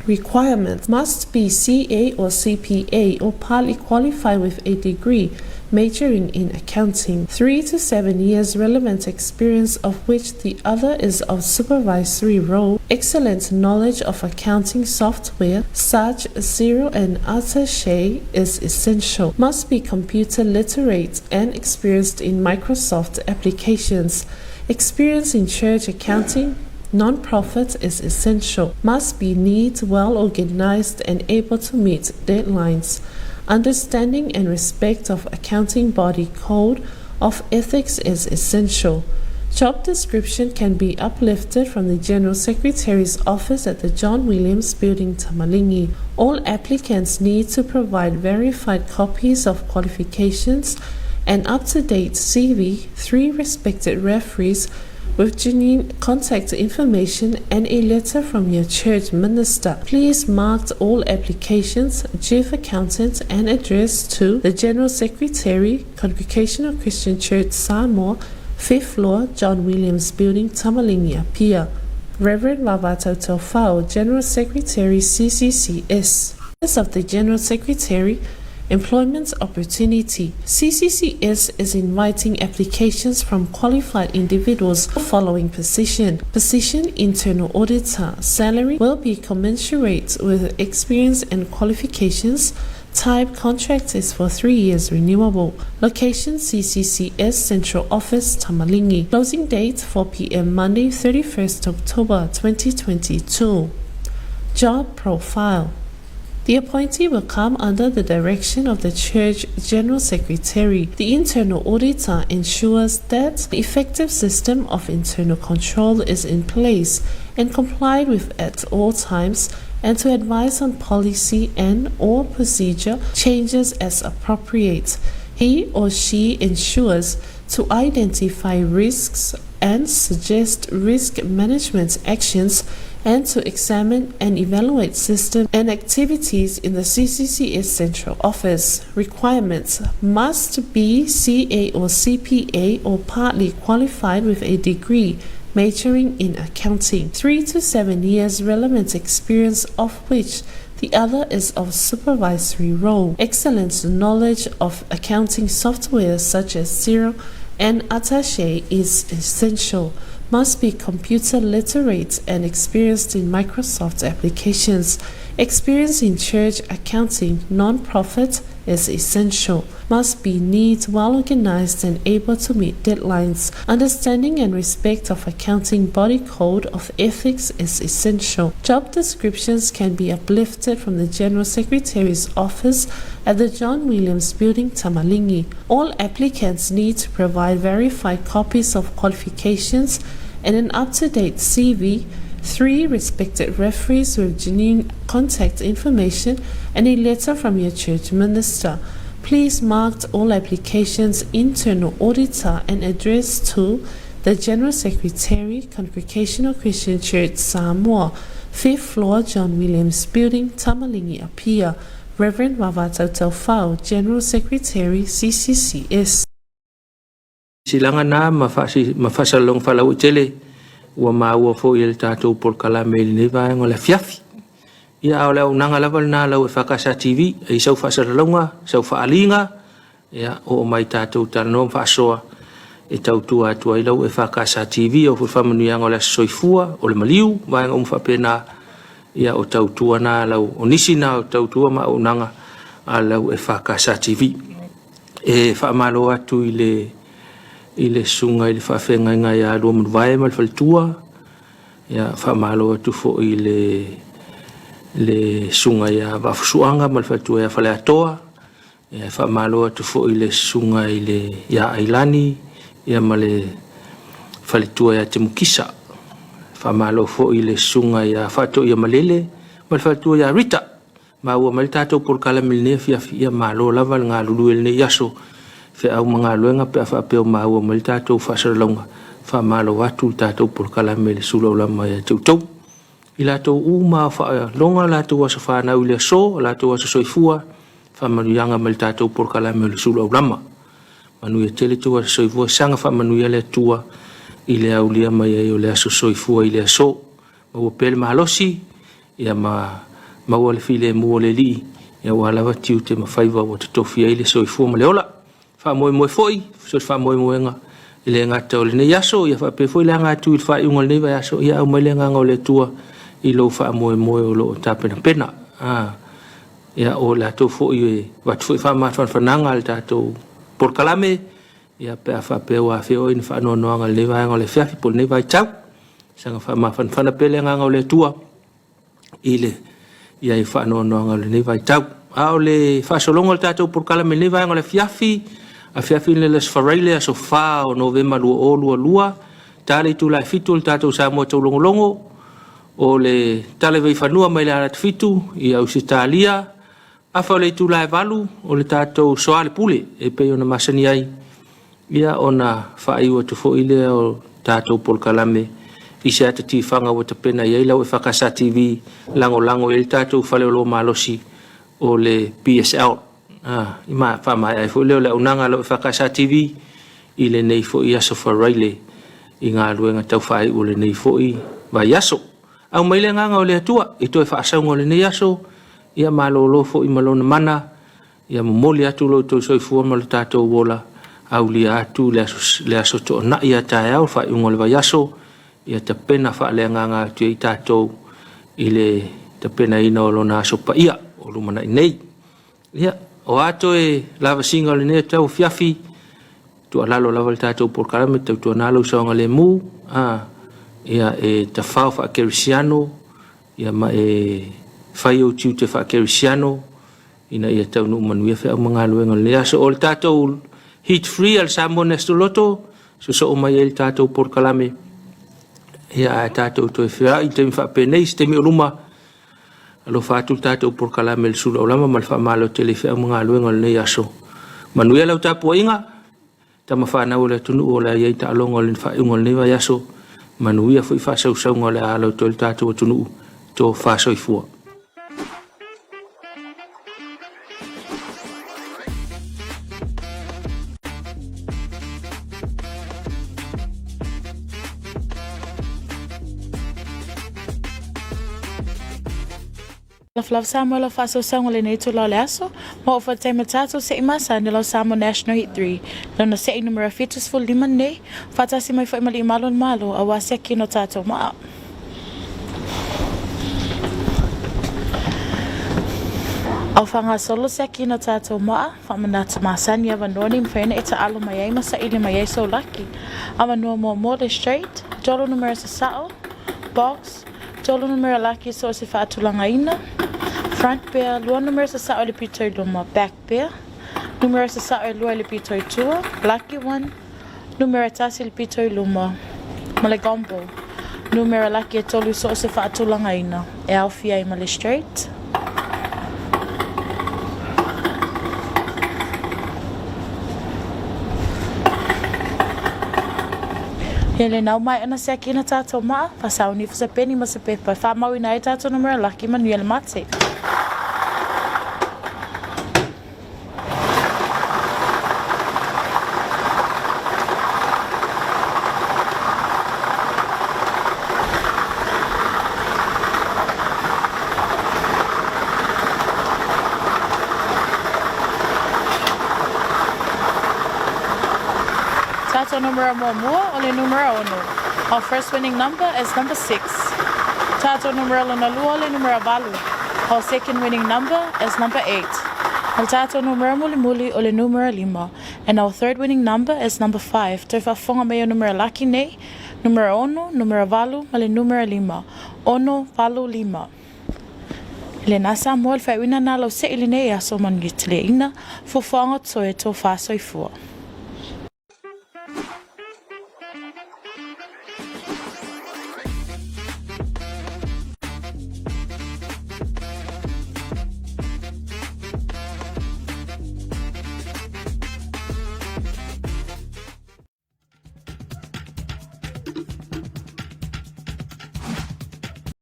[SPEAKER 7] Requirements must be CA or CPA or partly qualified with a degree majoring in accounting, 3 to 7 years relevant experience, of which the other is of supervisory role, excellent knowledge of accounting software such as Xero and Attache is essential, must be computer literate and experienced in Microsoft applications, experience in church accounting, non-profit is essential, must be neat, well organized, and able to meet deadlines. Understanding and respect of accounting body code of ethics is essential. Job description can be uplifted from the General Secretary's office at the John Williams Building, Tamalingi. All applicants need to provide verified copies of qualifications, an up-to-date CV, 3 respected referees with genuine contact information, and a letter from your church minister. Please mark all applications, Chief Accountant, and address to the General Secretary, Congregational Christian Church, Samoa, 5th floor, John Williams Building, Tamalingi, Apia. Reverend Wavato Tofao, General Secretary, CCCS. Office of the General Secretary, Employment Opportunity. CCCS is inviting applications from qualified individuals for the following position. Position Internal Auditor. Salary will be commensurate with experience and qualifications. Type contract is for 3 years renewable. Location CCCS Central Office, Tamalingi. Closing date 4 p.m. Monday 31st October 2022. Job profile. The appointee will come under the direction of the Church General Secretary. The internal auditor ensures that the effective system of internal control is in place and complied with at all times, and to advise on policy and or procedure changes as appropriate. He or she ensures to identify risks and suggest risk management actions, and to examine and evaluate systems and activities in the CCCS Central Office. Requirements must be CA or CPA or partly qualified with a degree majoring in accounting, 3 to 7 years relevant experience, of which the other is of supervisory role, excellent knowledge of accounting software such as Xero An attaché is essential. Must be computer literate and experienced in Microsoft applications. Experience in church accounting, non-profit is essential. Must be neat, well organized and able to meet deadlines. Understanding and respect of accounting body code of ethics is essential. Job descriptions can be uplifted from the General Secretary's office at the John Williams Building, Tamalingi. All applicants need to provide verified copies of qualifications and an up-to-date CV, three respected referees with genuine contact information, and a letter from your church minister. Please mark all applications internal auditor and address to the General Secretary, Congregational Christian Church, Samoa, fifth floor, John Williams Building, Tamalingi, Apia. Reverend Wavatau Taufao, General Secretary, CCCS.
[SPEAKER 1] Silaga na ma faasalalauga faalauaitele ua maua foi e le tatou polokalame i lenei vaega o le afiafi. Ia, a o le auaunaga lava lena a lau EFKS TV, e i sau faasalalauga, sau faaaliga, ia, oo mai tatou talanoa ma faasoa e tautua atu ai lau EFKS TV. O foi faamanuiaga o le aso soifua, o le maliu, vaega uma faapena, ia, o tautua na lau, o nisi na o tautua ma auaunaga a lau EFKS TV. E faamalo atu i le i le susuga i le faafeagaiga ia Luamanuvae ma le faletua. Ia, faamalo atu foi i le le susuga ia Vaafusuaga ma le faletua ia Faleatoa. Ia, faamalo atu foi i le susuga i le ia Ailani ia ma le faletua ia Temukisa. Faamalo foi i le susuga ia Faatoia Malele ma le faletua ia Rita. Maua mai le tatou polokalame i lenei afiafi, ia malo lava le galulue i lenei aso, feau ma galuega pe a faapea o maua mai le tatou faasalalauga. Faamalo atu le tatou polokalame i le sulaulama ia te outou. I latou uma o faaloga latou aso fanau i le aso, latou aso soifua, faamanuiaga mai le tatou polokalame o le sulaulama. Manuia tele tou aso soifua, saga faamanuia le Atua i le aulia mai ai o le aso soifua i le aso. Maua pea le malosi, ia ma maua le filemu o le Alii, ia aua lava tiute ma faiva ua totofi ai le soifua ma le ola. Faamoemoe foi, so se faamoemoega e le gata o lenei aso, ia faapea foi le aga atu i le faaiuga o lenei vaiaso, ia aumai le agaga o le Atua i lou faamoemoe o lo o tapenapena. Ah, ia o latou foi e avatu foi faamafanafanaga a le tatou polokalame, ia pe a faapea ua afea oe i ni faanoanoaga i lenei vaega o le afiafi po o lenei vaitau. Saga faamafanafana pea le agaga o le Atua i le i ai faanoanoaga o lenei vaitau. A o le faasologa o le tatou polokalame i lenei vaega o le afiafi, afiafi le Aso Faraile, aso 4 o Novema 2022, ta le itula e 7 o le tatou Samoa Taulogologo, o le tala i Vaifanua mai le Alatafitu i Ausetalia, Afa o le itula e 8 o le tatou soalepule e pei ona masani ai, ia ona faaiu atu foi lea o tatou polokalame i se ata tifaga ua tapena i ai lau EFKS TV lagolago i ai le tatou faleoloa malosi o le PSL. Ah, i ma faamaea ai foi lea o le auaunaga a lau EFKS TV i lenei foi aso Faraile i galuega tau faaiu o lenei foi vaiaso. Aumai le agaga o le Atua i toe faasauga o lenei aso, ia malolo foi ma lona mana, ia momoli atu lo outou soifua ma lo tatou ola, aulia atu le aso, le aso toonai a taeao, le faaiuga o le vaiaso, ia tapena faaleagaga atu ai tatou i le tapenaina o lona aso paia o lumanai nei. Ia, o a toe lavasiga o lenei tau afiafi, tuualalo lava le tatou polokalame, tautuana lou saogalemu, a, ia, e tafao faakerisiano, ia ma e fai ou tiute faakerisiano, ina ia taunuu manuia feau ma galuega o lenei aso. O le tatou Heat Free a le Samoa National Lotto, sosoo mai ai le tatou polokalame, ia, ae tatou toe feoai i taimi faapenei, se taimi o luma, Alofa atu le tatou polokalame i le suluaulama ma le faamalo tele i feau ma galuega o lenei aso. Manuia lau tapuaiga, tama fanau o le atunuu o le a i ai taaloga o le faaiuga o lenei vaiaso. Manuia foi faasausauga o le a alo atu ai le tatou atunuu. Tofa soifua.
[SPEAKER 8] Love Samoa lau faasausauga lenei itula o le aso, ma oo foi le taimi o tatou se'i masani lau Samoa National Heat 3, lona se'i numera 75 lenei, faatasi mai foi ma Alii Malu o le Malo aua siaki no tatou maa. Au faagasolo siaki no tatou maa, faamanatu masani avanoa nei mafai ona e taalo mai ai ma saili mai ai sou laki. Avanoa muamua le straight, tolu numera sasao, box, Tolu numera laki so o se faatulagaina, front pair, lua numera sasao i le pito i luma, back pair, numera sasao e lua i le pito i tua, lucky one, numera tasi i le pito i luma, ma le gombo, numera laki e tolu so o se faatulagaina, e aofia ai ma le straight. Ia le nau mai ana siaki ina tātou maa, whasauni ifo se peni ma se pepa e whamauina ai tātou numera laki manuia le mate. Tātou numera muamua o le numera ono. Our first winning number is number 6. Tātou numera lona lua o le numera valu. Our second winning number is number 8. O le tātou numera mulimuli o le numera lima. And our third winning number is number 5. Toe faafofoga mai o numera laki nei, numera ono, numera valu, ma le numera lima. Ono, valu, lima. I lena Samoa le faaiuina na lau seʻi lenei aso manuia tele ina, fuafuaga toe tofā soifua.